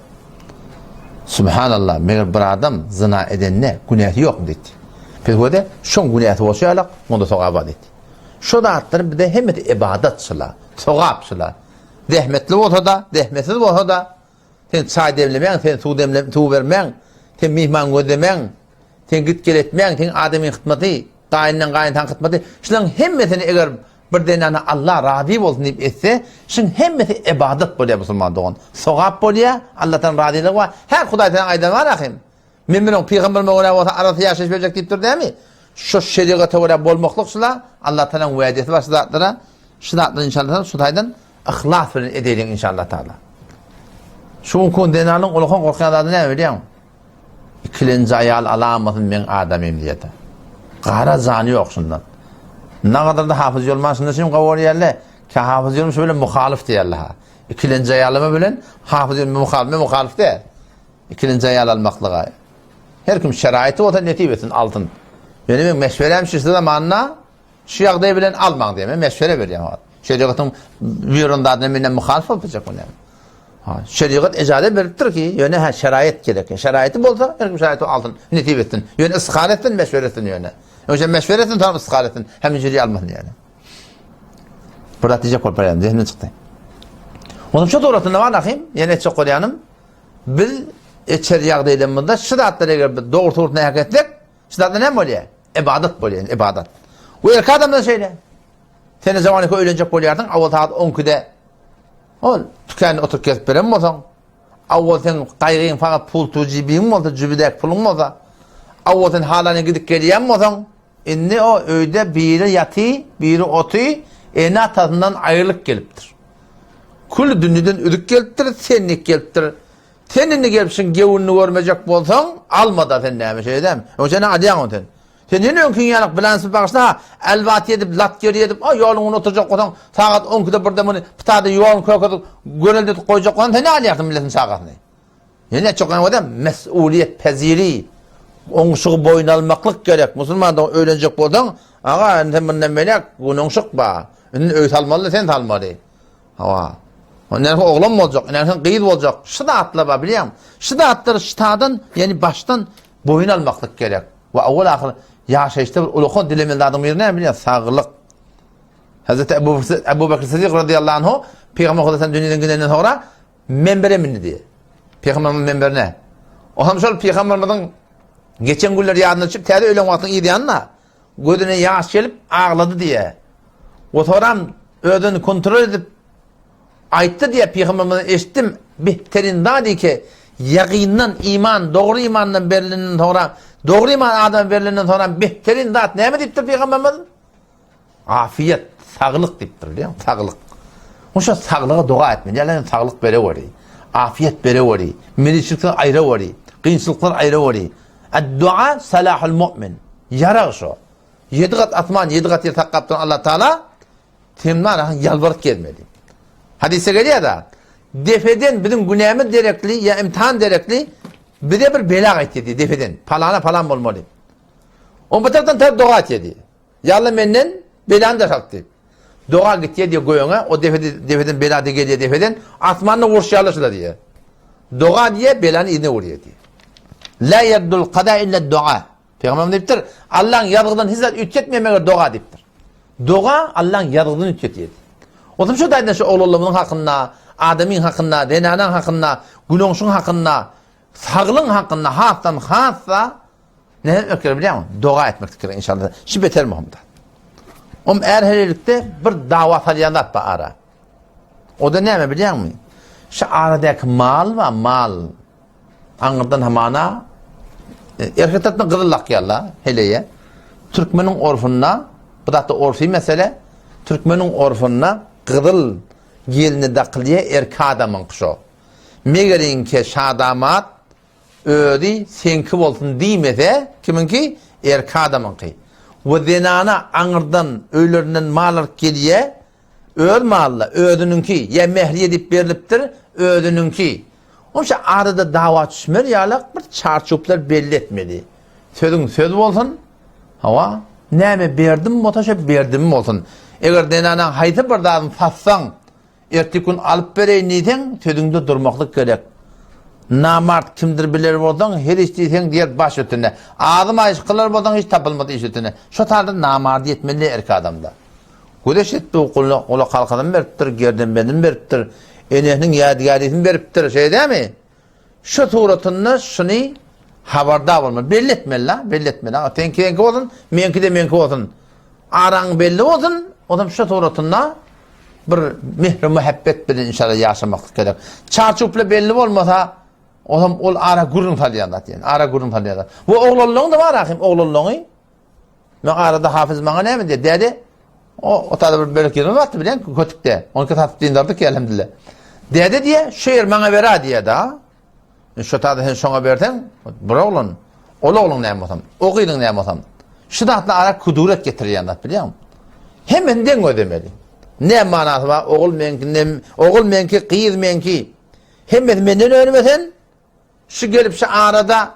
Subhanallah, meger bir adam zyna edende günäsi ýokmy diýdi. Peki şoň günäsi bolsa ýalak, onda sogaby bar diýdi. Şo zatlar bize hemmesi ybadat şula, sogap şula. Zähmetli bolsa-da, zähmetsiz bolsa-da, sen çaý demlemäň, sen suw demle, suw bermäň, sen myhman gözlemäň, sen git-gel etmäň, sen adamyň hytmaty, gaýyndan gaýyntaň hytmaty, şularyň hemmesini eger bir zenana Allah razy bolsun diýip etse, şuň hemmesi ybadat bolýar musulman dogan. Sogap bolýar, Allahdan razylygy bar. Her Hudaý seniň aýdany bar ahym. Men bilen pygamberime görä bolsa arasy ýaşaýyş berjek diýipdir dämi? Şu şerigata görä bolmaklyk şula Allah Tagalaň wädesi bar şu zatlara. Şu zatlary inşallah şu taýdan yhlas bilen edeýliň inşallah taala. Şu gün zenanyň ulakan gorkýan zady näme bilýäňmi? Ikilenji aýal alamasyn meň adamym diýedi. Gara jany ýok şundan. Nagadyrda Hafyz Ýolman şunda şim gowy görýärler. Ki Hafyz Ýolman şu bilen muhalyf diýerler ha. Ikilenji aýalyma bilen Hafyz Ýolman muhalyf, men muhalyf däl. Ikilenji aýal almaklyga. Her kim şeraýyty bolsa nesip etsin alsyn. Ýöne meň meşwerem şu zamanda şu ýagdaý bilen almaň diýen. Men meşwere berýän wagt. Şerigatyň buýran zadyna menden muhalyf bolup biljek bolýan. Ha, şerigat ejaze beripdir ki, ýöne ha şeraýat gerek. Şeraýaty bolsa her kim şeraýaty alsyn, nesip etsin. Ýöne istihara etsin, meşwere etsin ýöne. Öňe meşwere etsin, soň istihara etsin. Hem jüri almasyn ýöne. Bir zat diýjek bolup barýan, zehnimden çykdy. Onuň şu dogrusynda bar ahim, ýene etjek bolýanym, biz içer ýagdaýlarymyzda şu zatlary eger biz dogry dogry nähak etsek, şu zatlar näme bolýar? Ibadat bolýar, ibadat. Bu erkek adamda şeýle. Sen zaman iki öýlenjek bolýarsyň, awal sagat 12-de ol tükände oturyp gezip beren bolsaň, awal sen gaýgyň fakat pul tu jibiň bolsa, jübidäki puluň bolsa, awal sen halanyň gidip gelýän bolsaň, Indi o öýde biri ýaty, biri oty, ene-atasyndan aýrylyp gelipdir. Külli dünýeden üzük gelipdir, senlik gelipdir. Sen indi gelip şuň gewünini görmejek bolsaň, alma-da sen näme şeýdäm. Öň sen alýaň ony sen. Sen ýene öňkiň ýaly bilansy bagyşla, elbat edip, lat geri edip, a ýoluň ugruna oturjak bolsaň, sagat on ikide birde muny pytada ýoluny kökezip, göreldedip goýjak bolsaň, sen alýarsyň milletiň çagasyny. Ýene çokan bolsa mes'uliýet peziri, oňşugy boýun almaklyk gerek. Musulman dogan öýlenjek bolsaň, aga indi sen mundan beýläk gün oňşuk ba. Indi öý salmaly sen salmaly. Hawa. Ondan soň oglan boljak, ondan soň gyz boljak. Şu zatlar bar bilýäňmi? Şu zatlary ştadan, ýani başdan boýun almaklyk gerek. We awal ahyr ýaşaýyşda bir ulakan dilemeli zadyň biri näme bilýäň? Saglyk. Hazreti Ebu, Ebu Bekir Siddik radıyallahu anhu Peygamber Hudaýdan dünýeden gidenden soňra Menbere mindi diýýär. Pygamberimiziň menberine. O hem şol pygamberimiziň geçen günleri ýadyna düşüp, täze ölen wagtyň yz ýanyna gözüne ýaş gelip aglady diýýär. O soram özüni kontrol edip aýtdy diýýär, pygamberimiz eşitdim, bihterin zady ki, ýagyndan iman, dogry imandan berilenden soňra, dogry iman adama berilenden soňra bihterin zat näme diýipdir pygamberimiz? Afiýet, saglyk diýipdir, bilýäňmi? Saglyk. Oşa saglyga doga etmeli. Ýa Alla saglyk bereweri. Afiýet bereweri. Meniçlikden aýraweri. Kynçylykdan aýraweri. Ad-dua salahul mu'min. Ýarag şo. Ýedi gat asman, ýedi gat ýer saklap duran Allah Taala senden ýalbaryp gezmeli. Hadysda gelýär-de, depeden biziň günämiz derekli ýa imtihan derekli bize bir bela gaýtýar diýdi depeden. Palana palan bolmaly. O bir tarapdan tarap doga etýär diýdi. Ýa Alla menden belany daşalt diýip. Doga gitýär diýýär göýüňe, o depede, depeden bela-da gelýär depeden, asmanda uruşýarlar şular diýýär. Doga diýýär, belany yzyna urýar diýýär. La ýeddul kada illa doga. Pygamberimiz diýipdir, Allaň ýazgydan hiç zat üýtgetmeýär meger doga diýipdir. Doga Allaň ýazgydyny üýtgetýär. Otam şu taýdan şu oglanlarymyzyň hakynda, adamyň hakynda, zenanaň hakynda, günoňşyň hakynda, saglyň hakynda hasdan has-da näme etmek gerek bilýäňmi? Doga etmek gerek inşallah. Şu beter möhüm zat. Om är helelikde bir dawa salýan zat bar ara. O-da näme bilýäňmi? Şu aradaky mal bar, mal. Aňyrdan hamana erkek tarapdan gyzyl lakýarlar heleýe. Türkmeniň orfunda, bu zatda orfy mesele, türkmeniň orfunda gyzyl geline dakylýar erkek adamyňky şo. Megeriňki şadamat özi seňki bolsun diýmese, kimiňki? Erkek adamyňky. We zenana aňyrdan öýlerinden mal alyp gelýär, Öz maly-da, özüniňki, ýa mähriýe diýip berlipdir, özüniňki. Onça arada dawa düşmez ýalak bir çarçuplar belli etmeli. Sözüň söz bolsun, hawa, näme berdim bolsa şo berdim bolsun. Eger zenanaň haýsy bir zadyny satsaň, erteki gün alyp bereýin diýseň, sözüňde durmaklyk gerek. Namart kimdir biler bolsaň, her iş diýseň diýer baş üstüne. Azym aýyş kylar bolsaň hiç tapylmaz iş üstüne. Şo taýda namardy ýetmeli erkek adamda. Göreş etdi, gulak halkasyny beripdir, gerdenbendini beripdir, enesiniň ýadygärlisini beripdir, şeýle dälmi? Şu suratynda şuny habardar bolmaly, belli etmeli-la, belli etmeli. Seňki seňki bolsun, meňki-de meňki bolsun. Araň belli bolsun, onam şu suratynda bir mehri-muhabbet bilen inşallah ýaşamaklyk gerek. Çarçupla belli bolmasa, onam ol ara gürrüň salýan zat ýene, ara gürrüň salýan zat. Bu oglanlygyň-da bar ahym, oglanlygyň. Men arada Hafyz maňa näme diýdi? Däde, o otada bir bölek ýerimiz bardy bilen kötükde. Onki satyp dyndardyk elhamdülillah. Däde diýe, şu ýer maňa bera diýe da. Şu tada sen şoňa berseň, bir oglan, ol ogluň näme bolsam, o gyzyň näme bolsam. Şu zatlar ara kuduret getirýän zat bilýäňmi? Hemmesini deň gözlemeli. Ne manasy bar? Ogul meňki, nem, ogul meňki, gyz meňki. Hemmesi menden önmesen, şu gelip şu arada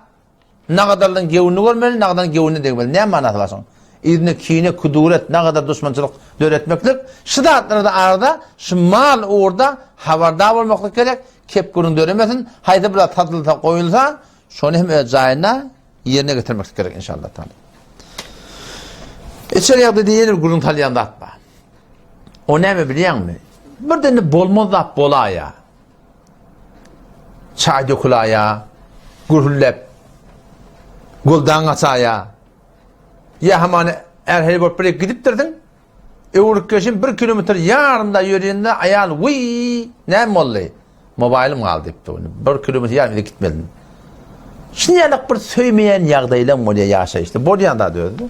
Nagadarlyň gewünini görmeli, nagadarlyň gewünine degmeli. Näme manasy bar şoň? Yzyna kine, kuduret, nagadar duşmançylyk döretmeklik. Şu zatlarda arada şu mal ugurda habardar bolmaklyk gerek. Kep gürrüň döremesin. Haýsy bir zat satylsa, goýulsa, şony hem öz jaýynda ýerine getirmeklik gerek inşallah taala. Içeri ýagdaýda ýene bir gürrüň salýan zat bar. O näme bilýäňmi? Birden bolmaz zat bolaýa. Çaý dökülaýa, gürhülläp, goldan gaçaýa. Ýa hamany är-heleý bolup bir gidipdirsiň, öwrülip gelşin bir kilometr ýarymda ýörýände aýal wiý, näme boldy? Mobaýlym galdy diýipdir. Bir kilometr ýarym ýere gitmedim. Şuny ýalak bir söýmeýän ýagdaýlaň bolýar ýaşaýyşda. Bolýan zat özi.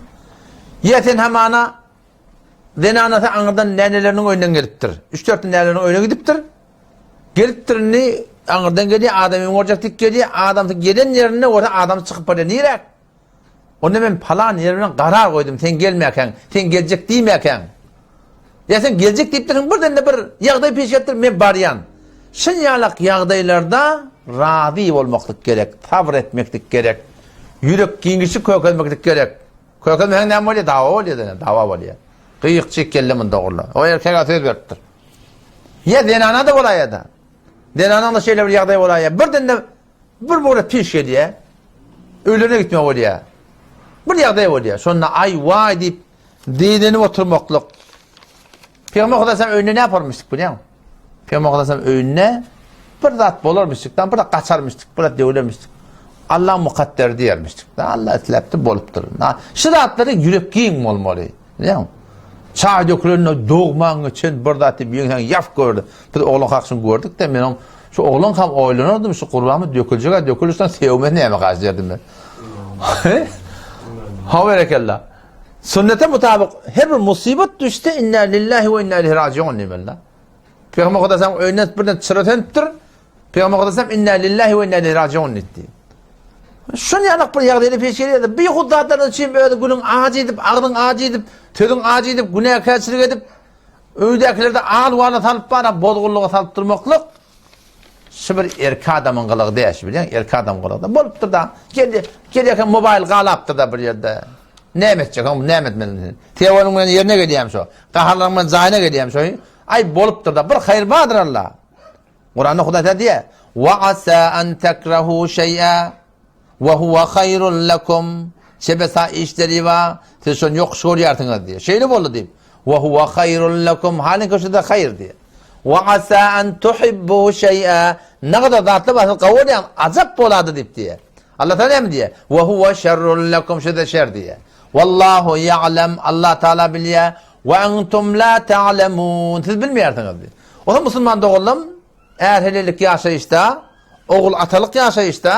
Ýa sen hamana Zenanasy aňyrdan näneleriniň öýünden gelipdir. Üç-dört näneleriniň öýüne gidipdir. Gelipdir indi aňyrdan gelýär, adamyny görjek diýip gelýär. Adamsy gelen ýerinde görse adamsy çykyp barýar. Niräk? Onda men palan ýer bilen garar goýdum, sen gelmäkäň, sen geljek diýmäkäň. Ýa sen geljek diýipdirsiň, birden-de bir ýagdaý peş gelipdir, men barýan. Şun ýalak ýagdaýlarda razy bolmaklyk gerek, sabyr etmeklik gerek. Ýürek giňişlik kökelmeklik gerek. Kökelmeseň näme bolýar? Dawa bolýar dene, dawa bolýar. Gyýykçyk kelle munda ogurla. O erkege söz beripdir. Ýa zenana-da bolaýar-da. Zenanaň-da şeýle bir ýagdaý bolaýar. Birden-de bir bura piş gelýär. Öýlerine gitmek bolýar. Bir ýagdaý bolýar. Şonda aý waý diýip zeýrenip oturmaklyk. Pygamber Hudaýam öýünde näme yaparmyşdyk bilýäňmi? Pygamber Hudaýam öýünde bir zat bolarmyşdyk, bir zat gaçarmyşdyk, bir zat döwlermişdik. Allah mukadder diýermişdik. Allah isläpdi bolupdyr. Şu zatlary ýürek giň bolmaly. Bilýäňmi? Çaý dökülende dogman geçen bir zat diýip ýeňsäň ýaf gördi. Biz oglan kakşyny gördük-de, men oň şu oglan kam oýlanardym, şu gurbamy döküljek-ä dökülişden sewmez näme gaç derdim men. Ha berekella. Sünnete mutabyk her bir musybat düşse inna lillahi we inna ileyhi rajiun diýmeli. Pygamber Hudaýam öýünden birden çyra sönüpdir. Pygamber Hudaýam inna lillahi we inna ileyhi rajiun diýdi. Şun ýaly bir ýagdaýda peş gelýär. Bir huddatlardan üçin öz günüň ajy edip, agzyň ajy edip, sözüň ajy edip, günäkärçilik edip, öýdäkilerde al-wala salyp bara bozgullyga salyp durmaklyk şu bir erkek adamyň gylygy däl, bilýäň, erkek adam gylygy. Bolupdyr da. Geldi, gelýärkä mobaýl galapdyr da bir ýerde. Näme etjek, oň näme etmeli sen? Teoryň bilen ýerine gelýämi şo? Gaharlaryň bilen jaýyna gelýämi şo? Aý bolupdyr-da, bir haýyr bardyr Allah. Kuranda Hudaý Taala diýýär: "Wa asa an takrahu şeý'a we huwa haýrun lakum." Şebesa işleri bar, siz şony ýokuş görýärsiňiz diýýär. Şeýle boldy diýip. Wa huwa haýrun lakum. Halyňky şuda haýyr diýýär. Wa asa an tuhibbu şeý'a. Nägadar zatlar bar, siz gowy görýäňiz, ajap bolady diýip diýýär. Allah Taala näme diýýär? Wa huwa şerrun lakum. Şuda şer diýýär. Wallahu ýa'lem. Allah Taala bilýär. Wa entum la ta'lemun. Siz bilmeýärsiňiz diýýär. Onda musulman doganlam är-heleýlik ýaşaýyşda, ogul-atalyk ýaşaýyşda,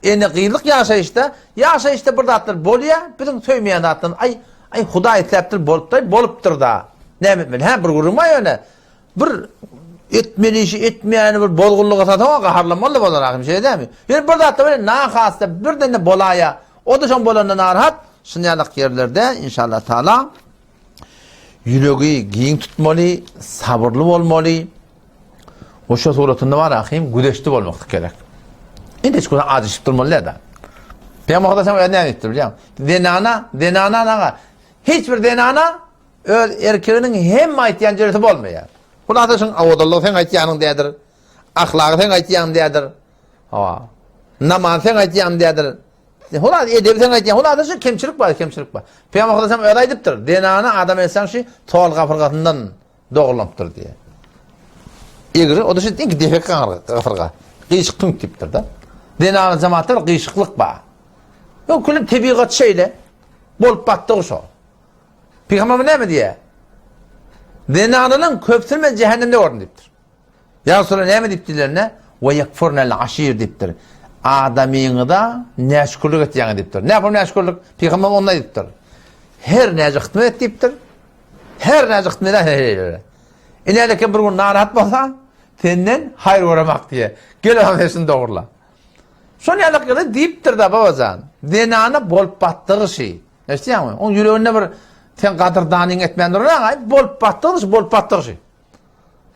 ene-gyzlyk ýaşaýyşda, ýaşaýyşda bir zatlar bolýar, biziň söýmeýän zatlarymyz, aý, aý, Hudaý isläpdir, bolupdyr, bolupdyr-da. Näme etmeli? Hä, bir gürrüň bar ýöne. Bir etmeli işi etmeýäni bir bozgunlyga salsaň, gaharlanmaly bolar ahym, şeýle dälmi? Ýöne bir zatlar bilen nahasda birden-de bolaýýar. O-da şoň bolanda narahat. Şunýalak ýerlerde inşallah taala Ýüregi giň tutmaly, sabyrly bolmaly. Goşa suratynda bar ahim, güzeşli bolmaklyk gerek. Indi hiç güne acışyp durmaly däl. Peygamber Hudaý sen näme etdi bilýäň? Zenana, zenana naga. Hiç bir zenana öz erkeginiň hem aýtýan jüresi bolmaýar. Hulasa şuň awadallygy sen aýtýanyň dädir. Ahlagy sen aýtýanyň dädir. Hawa. Namaz sen aýtýanyň dädir. Hulas edebi sen aýtýan, hulasa şu kemçilik bar, kemçilik bar. Pygamber Hudaýam özi aýdypdyr, zenany adam etseň şu sol gapyrgasyndan dogulanypdyr diýe. Egri, o da şu iň defek gapyrga. Gyşyk tüňk diýipdir-de. Zenany jemaatda bir gyşyklyk bar. Ýok, külüm tebigat şeýle. Bolup batdygy şo. Pygamber näme diýýär? Zenanynyň köpüsini men cehennemde gördüm diýipdir. Ýa Resulallah näme diýip diýlerinde, Ve yekfurnel aşir diýipdir. Adamyňyza näşükürlik etýäňiz diýipdir. Näme näşükürlik? Pygamber onda diýipdir. Her näce hytmet et diýipdir. Her näce hytmet et her. Inäleke bir gün narahat bolsa, senden haýyr göremak diýe. Gel onuň sesini dogurla. Şol ýaly gyzy diýipdir da babajan. Zenana bolup batdygy şi. Eşitýäňmi? Oň ýüreginde bir sen gadyrdanyň etmän duran, bolup batdygy şi, bolup batdygy şi.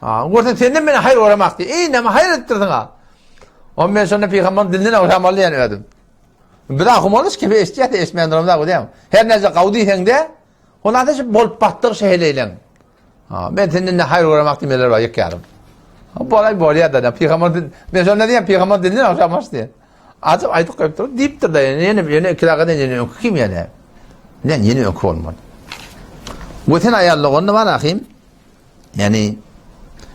Ha, görsen senden meni haýyr göremak diý. Eý, näme haýyr edipdirsiň ha? On men şonda pygamberin dilinden ogşamaly diýen özüm. Biz ahumalys ki eşitýär, eşitmeýän duramda diýen. Her näce gaw diýseň-de, Hulasa şu bolup batdyk şeýleýleň. Ha, men senden ne haýyr göremak diýmeler bar ýek ýarym. Bolay bolýar da, pygamber men şonda diýen pygamber dilinden ogşamaş diýen. Ajap aýdyp goýupdyr, diýipdir da, ýene ýene iki dakikadan ýene öňki kim ýene. Ne ýene öňki bolmaly. We sen aýallygyny bar ahim. Ýani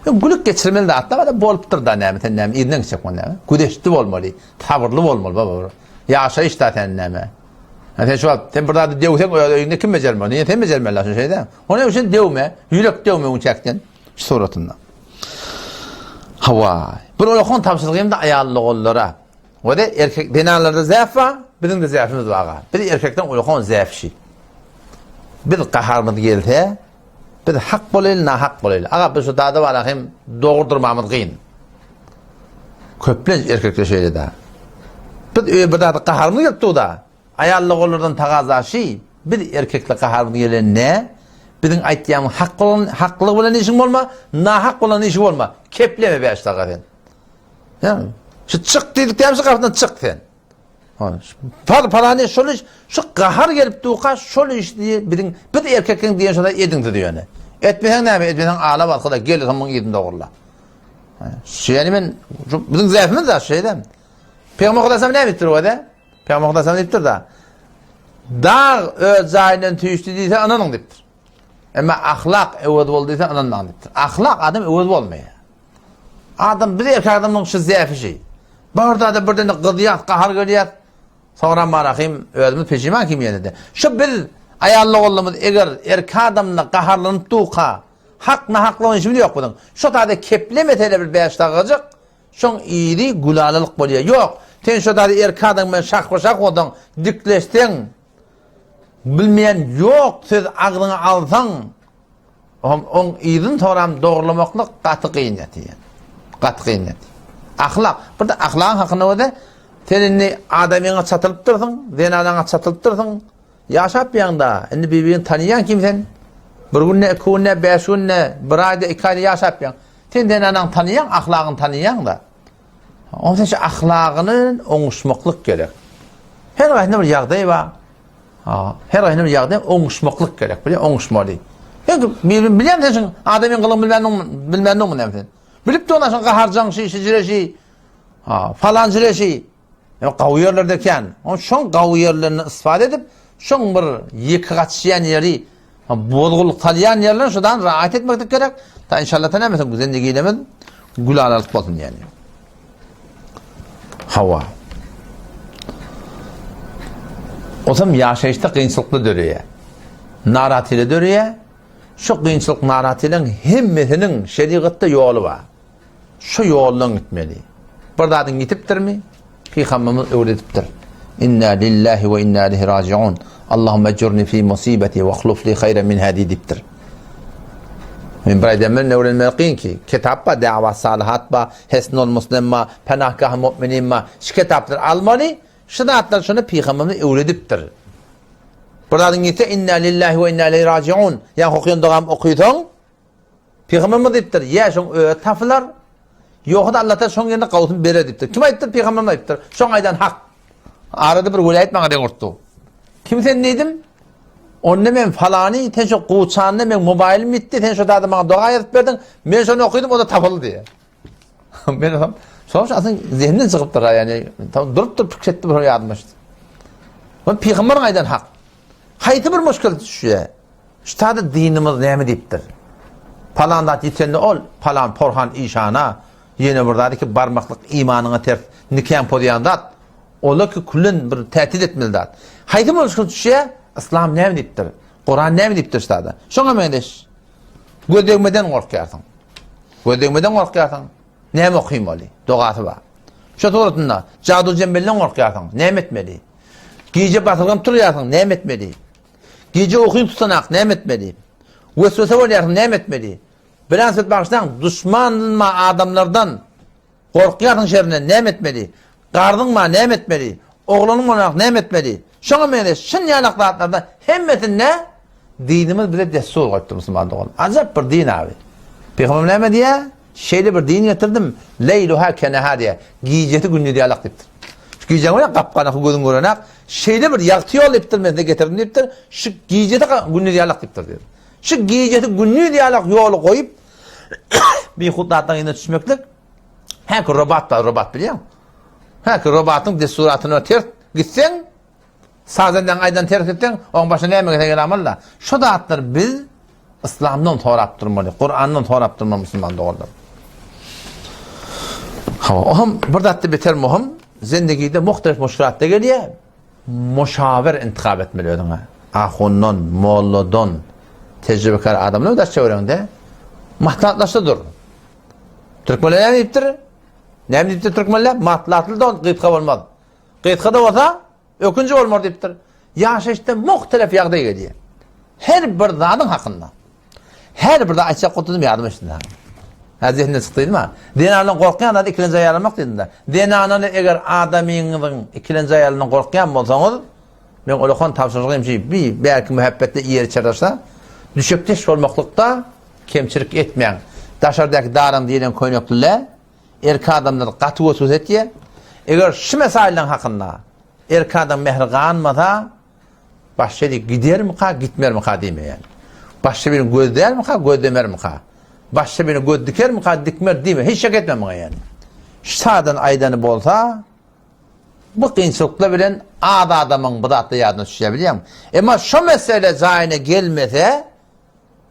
gülük geçirmeli zatlar bar, bolupdyr da näme sen näme yzyna gitjek bol näme. Güzeşli bolmaly, sabyrly bolmaly baba. Ýaşaýyş da sen näme. Ha sen şu wagt sen bir zady döwseň öz öýüňde kim bejermeli? Niye sen bejermeli şu şeyde? Onuň üçin döwme, ýürek döwme oň çäkden şu suratynda. Hawa. Bir olakan tabşyrygym da aýallygolara. We de erkek zenanlarda zäf bar, biziň de zäfimiz bar. Biz erkekden ulakan zäfşi. Biz gaharymyz gelse, Biz hak bolaýly, nahak bolaýly. Aga, biz şu dada bara hem dogry durmamyz gyn. Köplenç erkekler şeýle-de. Biz öýe bir zady gaharymyz gelip dur-da. Aýallar olardan tagaza şi, biz erkekler gaharymyz gelende, biziň aýtýanymyz hak bolan, haklygy bilen işiň bolma, nahak bolan işi bolma. Kepleme bäş daga sen. Ýa, şu çyk diýdik diýäm şu gapydan çyk sen. Pal palany şol iş, şu gahar gelip durka şol iş diýe biziň biz erkekliň diýen şoda ediň siz ýöne. Etmeseň näme, etmeseň ala barka da gel soň muň yzyny dogurla. Şu ýani men şu biziň zähmimiz da şeýle. Pygamber Hudaý näme diýipdir öde? Pygamber Hudaý diýipdir da. Dag öz jaýyndan tüýşdi diýse ynanyň diýipdir. Emma ahlak öwez boldy diýse ynanmaň diýipdir. Ahlak adam öwez bolmaýar. Adam biz erkek adamyň şu zäfi şi. Barda-da birden gyzýas, gahar gelýär. Soňra marahym özümiz peşiman kim ýene-de. Şu biz aýally oglumyz eger erkek adamla gaharlanyp durka, hak nahaklygyň işimiz ýok biziň. Şo taýda keplemese-de bir bäş dagajyk, şoň yzy gülalalyk bolýar. Ýok, sen şo taýda erkek adam bilen şahba-şah bolsaň, dikleşseň, bilmeýän ýok söz agzyňa alsaň, Oň oň yzyn soram dogurlamaklyk gaty kyn ýatyr. Gaty kyn ýatyr. Ahlak, bir de ahlagyň hakynda bolsa, sen indi adamyňa çatylypdyrsyň, zenanaňa çatylypdyrsyň, ýaşap ýaňda, indi bir-birini tanýaň kim sen? Bir günde, iki günde, bäş günde, bir aýda, iki aýda ýaşap ýaň. Sen zenanaňy tanýaň, ahlagyny tanýaň-da. Oň sen şu ahlagyny oňuşmaklyk gerek. Her haýsynda bir ýagdaý bar. Ha, her aýyny bir ýagdaý oňuşmaklyk gerek, bilýän oňuşmaly. Sen bilýän sen şuň adamyň gylygyny bilmän bilmän mu näme sen? Bilip durna şuň gaharjaň şi, şijire şi. Ha, falan jire şi. Ýa gawy ýerlerde kän. On şoň gawy ýerlerini istifade edip, şoň bir ýeke gaçýan ýeri, bozgullyk salýan ýerlerini şodan rahat etmeklik gerek. Ta inşallah ta näme sen zendigilerimiz gülalalyk bolsun ýani. Hawa. Osam ýaşaýyşda kynçylykly döreýär. Narahatlyk döreýär. Şu kynçylyk narahatlygyň hemmesiniň şerigatda ýoly bar. Şu ýoldan gitmeli. Bir zadyň ýitipdirmi? Pygamberimiz öwredipdir. Inna lillahi we inna ileyhi rajiun. Allahumma ejurni fi musibeti we ahluf li hayran minha diýipdir. Men bir aýdan bilen öwrenmeli kyn ki, kitap bar, Da'wat Salihat bar, Hesnul Muslim bar, Penahgah Mu'minin bar. Şu kitaplary almaly, şu zatlar şony Pygamberimiz öwredipdir. Bir zadyň ýitse inna lillahi we inna ileyhi rajiun. Ýa okaýan dogam okysaň, Pygamberimiz diýipdir, ýa şoň özi tapylar, ýogsa-da Allah Taala şoň ýerine gawusyny berer diýipdir. Kim aýtdyr? Pygamberimiz aýtdyr. Şoň aýdan hak. Arada bir welaýat maňa deň urtdy. Kim sen diýdim? Onda men falany, sen şo guçanda men mobaýlym ýitdi, sen şo zady maňa doga ýazyp berdiň, men şony okydym, o da tapyldy. Men hem şoň üçin aslynda zehinden çykypdyr, ýani durupdyr, pikir etdim, şony ýadyma düşdi. Bu pygamberiň aýdan hak. Haýsy bir muşkil düşýär? Şu taýda dinimiz näme diýipdir? Palan zat ýitende ol palan porhan işana ýene bir zady ki barmaklyk imanyňa ters nikäň pozýan zat. Ola ki küllen bir tätil etmeli zat. Haýsy muşkil düşýär? Yslam näme diýipdir? Kuran näme diýipdir şu taýda? Şoňa meňzeş. Göz degmeden gorkýarsyň. Göz degmeden gorkýarsyň. Näme okymaly? Dogasy bar. Şu suratynda jadu jembelden gorkýarsyň. Näme etmeli? Gije basyrganyp turýarsyň, näme etmeli? Gije ukyň tutanak, näme etmeli? Weswese bolýarsyň, näme etmeli? Bilen söz bagyşlaň, duşmanma adamlardan gorkýarsyň şerinden, näme etmeli? Garzyň bar, näme etmeli? Oglanyň bolanok, näme etmeli? Şoňa meňzeş şun ýalak zatlarda hemmesinde dinimiz bize dessur goýupdyr musulman dogan. Ajap bir din abi. Pygamberimiz näme diýýär? Şeýle bir din getirdim, leýluha keneha diýýär. Gijesi gündiz ýalak diýipdir. Şu gijäň bilen gap-garaňky gözüň görenak, şeýle bir ýagty ýol diýipdir, men size getirdim diýipdir. Şu gijesi gündiz ýalak diýipdir diýip. Şu gijesi gündiz ýalak ýoly goýup bihut zatlaryň yzyna düşmeklik Häki robot bar, robot bilýäň. Häki robotyň dessuratyna ters gitseň, sazendäň aýdan ters gitseň, oň başyna näme gelse gel-amalla. Şu zatlar biz Yslamdan sorap durmaly, Kurandan sorap durmaly musulman doganlar. Hawa, o hem bir zatda beter muhim, zendigide muhtelif muşkilatda gelýär. Muşawir intihap etmeli özüňe. Ahundan, molladan, tejribekar adamlar daş çöwreňde maslahatlaşda dur. Türkmenler näme diýipdir? Näme diýipdir türkmenler? Maslahatly don gysga bolmaz. Gysga-da bolsa, ökünji bolmar diýipdir. Ýaşaýyşda muhtelif ýagdaý gelýär. Her bir zadyň hakynda. Her bir zat aýtjak oturdym ýadyma düşdi. Hä zehinden çykdy diýdim ha. Zenandan gorkýan zat ikilenji aýal almak diýdim-de. Zenanany eger adamyňyzyň ikilenji aýalyndan gorkýan bolsaňyz, men olakan tabşyrygym şu bi belki muhabbetde ýer içerdaşsa, düşekdeş bolmaklykda kemçilik etmäň. Daşardaky daran diýlen köýnekliler erkek adamlary gaty weswese etýär. Eger şu mesaýylaryň hakynda erkek adam mähri ganmasa, Başga ýere gidermika, gitmermika diýmeýän. Başga birini gözlärmika, gözlemermika. Başga birine göz dikermika, dikmer diýme. Hiç şek etme muňa ýani. Şu sadan aýdany bolsa, bu kynçylyklar bilen az adamyň bu zatlar ýadyna düşýär bilýäňmi? Emma şu mesele jaýyna gelmese,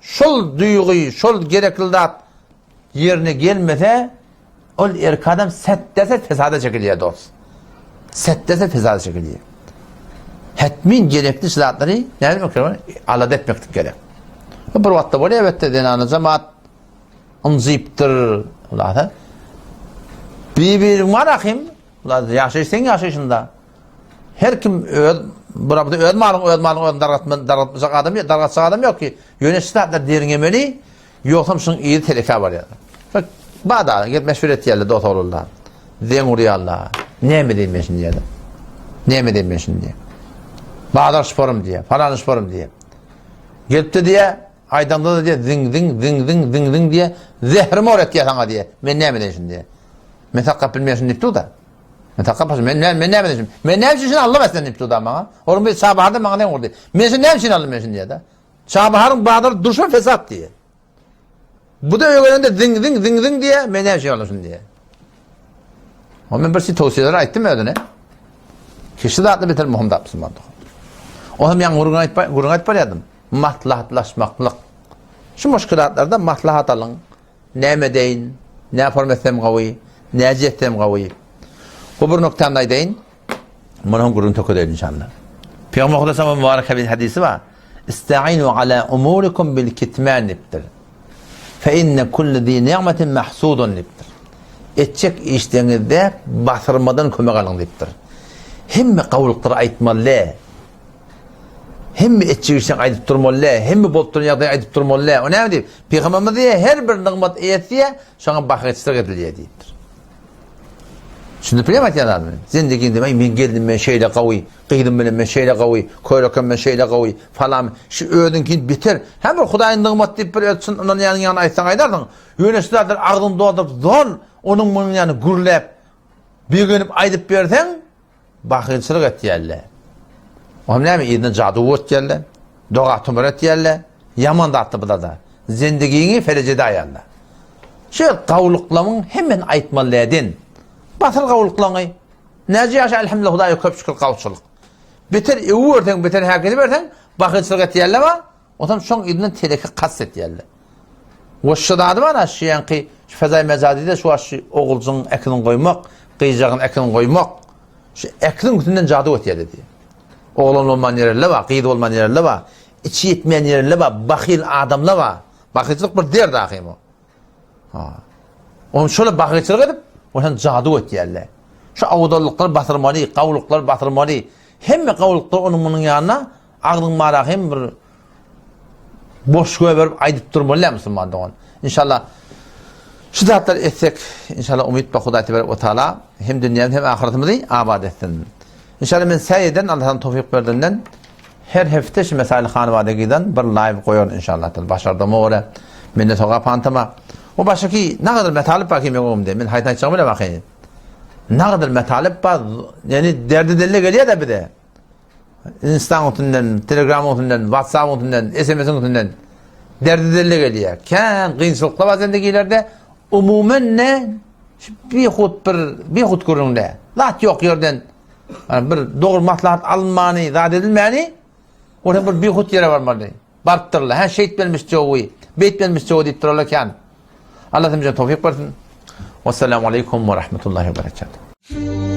Şol duýgy, şol gerekli zat ýerine gelmese, ol erkek adam setdese fesada çekilýär dost. Setdese fesada çekilýär. Hetmin gerekli zatlary näme etmek gerek? Alada etmeklik gerek. Bu bir wagtda bolýar elbetde zenana jemaat ynjypdyr. Hulasa. Bir-biriň bar ahim. Ýaşaýyş seň ýaşaýşyňda. Her kim öz bir öz malyň öz malyň özüni dargatma dargatmajak adam ýok, dargatjak adam ýok ki. Ýöne şu zatlar derňemeli, ýogsam şuň yzy telekä barýar. Bada gelip meşweret etýärler dos oglanlar. Zeň urýarlar. Näme diýeyim men şindi diýýär. Näme diýeyim men şindi diýýär. Bazar şuparym diýýär, falan şuparym diýýär. Gelipdi diýýär, aýdamda da diýýär, ziň ziň ziň ziň ziň ziň diýýär. Zährim or etýär saňa diýýär. Men näme diýeyim şindi diýýär. Men saklap bilmeýän şindi diýip dur-da. Men takap başym. Men men näme edişim? Men näme üçin şuny aldym sen diýip durdy maňa. Onuň bir Çabaharda maňa näme urdy? Men şuny näme üçin aldym men şuny diýdi. Çabaharyň bazary durşuna fesat diýdi. Bu da öýe gelende ziň ziň ziň ziň diýe, men näme üçin aldym şuny diýe. O men bir şey towsiýeler aýtdym özüne. Kişi zatly beter muhim zat musulman dogan. O hem ýaňy gürrüň aýtyp gürrüň aýtyp barýardym. Maslahatlaşmaklyk. Şu muşkilatlarda maslahat alyň. Näme edeýin? Nä form etsem gowy? Näce etsem gowy? Bu bir noktamda aýdaýyn. Muny hem gürrüň tökedeýin inşallah. Pygamber Hudaýa mübarek bir hadisi bar. Istainu ala umurikum bil kitman diýipdir. Fe inne kulli zi ni'metin mahsudun diýipdir. Etjek işleriňizde basyrmadan kömek alyň diýipdir. Hemme gowulyklary aýtmaly däl. Hemme etjek işlerini aýdyp durmaly däl. Hemme bolup duran ýagdaýy aýdyp durmaly däl. O näme diýip? Pygamberimiz diýýär, her bir nygmat eýesi diýýär, şoňa bakyçlyk edilýär diýipdir. Düşünip bilýärmi aýtýan zadymy? Zendigin diýip, men geldim, men şeýle gawy, gyzym bilen men şeýle gawy, körekem men şeýle gawy, falan. Şu özüňkini beter. Hem bir Hudaýyň nygmaty diýip bir öz çyn ynanýanyň ýanyna aýtsaň aýdarsyň. Ýöne şu zatlar agzyňy dolduryp zol onuň munuň ýanyna gürläp, begenip aýdyp berseň, Bahylçylyk etýärler. O hem näme yzyna jadu etýärler, doga tumar etýärler, ýaman zatdy bu da. Zendigiňi felejede aýarlar. Şu gawulyklaryň hemmesini aýtmaly däden. Basyr gawulyklaryňy. Näce ýaşa elhamdülillah Hudaýa köp şükür gawçylyk. Beter öwü görseň, beter häkesi berseň, bahylçylyk etýärler bar. Onsoň şoň yzyndan teleke kast etýärler. We şu zady bar-a, şu ýaňky şu fezaý mejazyda şu wagt şu oguljygyň ekiniň goýmak, gyzjagyň ekiniň goýmak, şu ekiniň üstünden jadu etýärler diýýär. Oglan bolman ýerler bar, gyz bolman ýerler bar, içi ýetmeýän ýerler bar, bahyl adamlar bar. Bahylçylyk bir dert ahym o. Ha. Onuň şola bahylçylyk edip, ondan jadu etýärler. Şu awdallyklary basyrmaly, gawulyklary basyrmaly. Hemme gawulyklar onuň munuň ýanyna Agzyň bara hem bir boş göberip aýdyp durmaly däl musulman dogan. Inşallah şu zatlary etsek, inşallah umyt bar Hudaý tebarek we taala hem dünýämizi hem ahyretimizi abat etsin. Inşallah men säý eden Allahdan towfik berdinden her hepde şu mesail hanwada giden bir live goýaryn inşallah. Başardygyma görä mende sogap antama. O başyky nagadyr metalyp bar ki men öňümde. Men haýsy aýtjagymy bile bakayyn. Nagadyr metalyp bar, ýani derdi delle gelýär de bize. Instaň üstünden, Telegramyň üstünden, WhatsAppyň üstünden, SMS-iň üstünden derdi delle gelýär. Kän kynçylyklar bar zendegilerde. Umuman ne bihut bir bihut gürrüňde. Zat ýok ýerden. Yani bir dogry maslahat alynmany, zat edilmäni, ora bir bihut ýere barmaly. Barypdyrlar. Hä şeýtmelmiş jowy, beýtmelmiş jowy diýip durarlar kän. Allah hemmämize towfik bersin. Wassalamu aleýkum we rahmetullahi we berekatuh.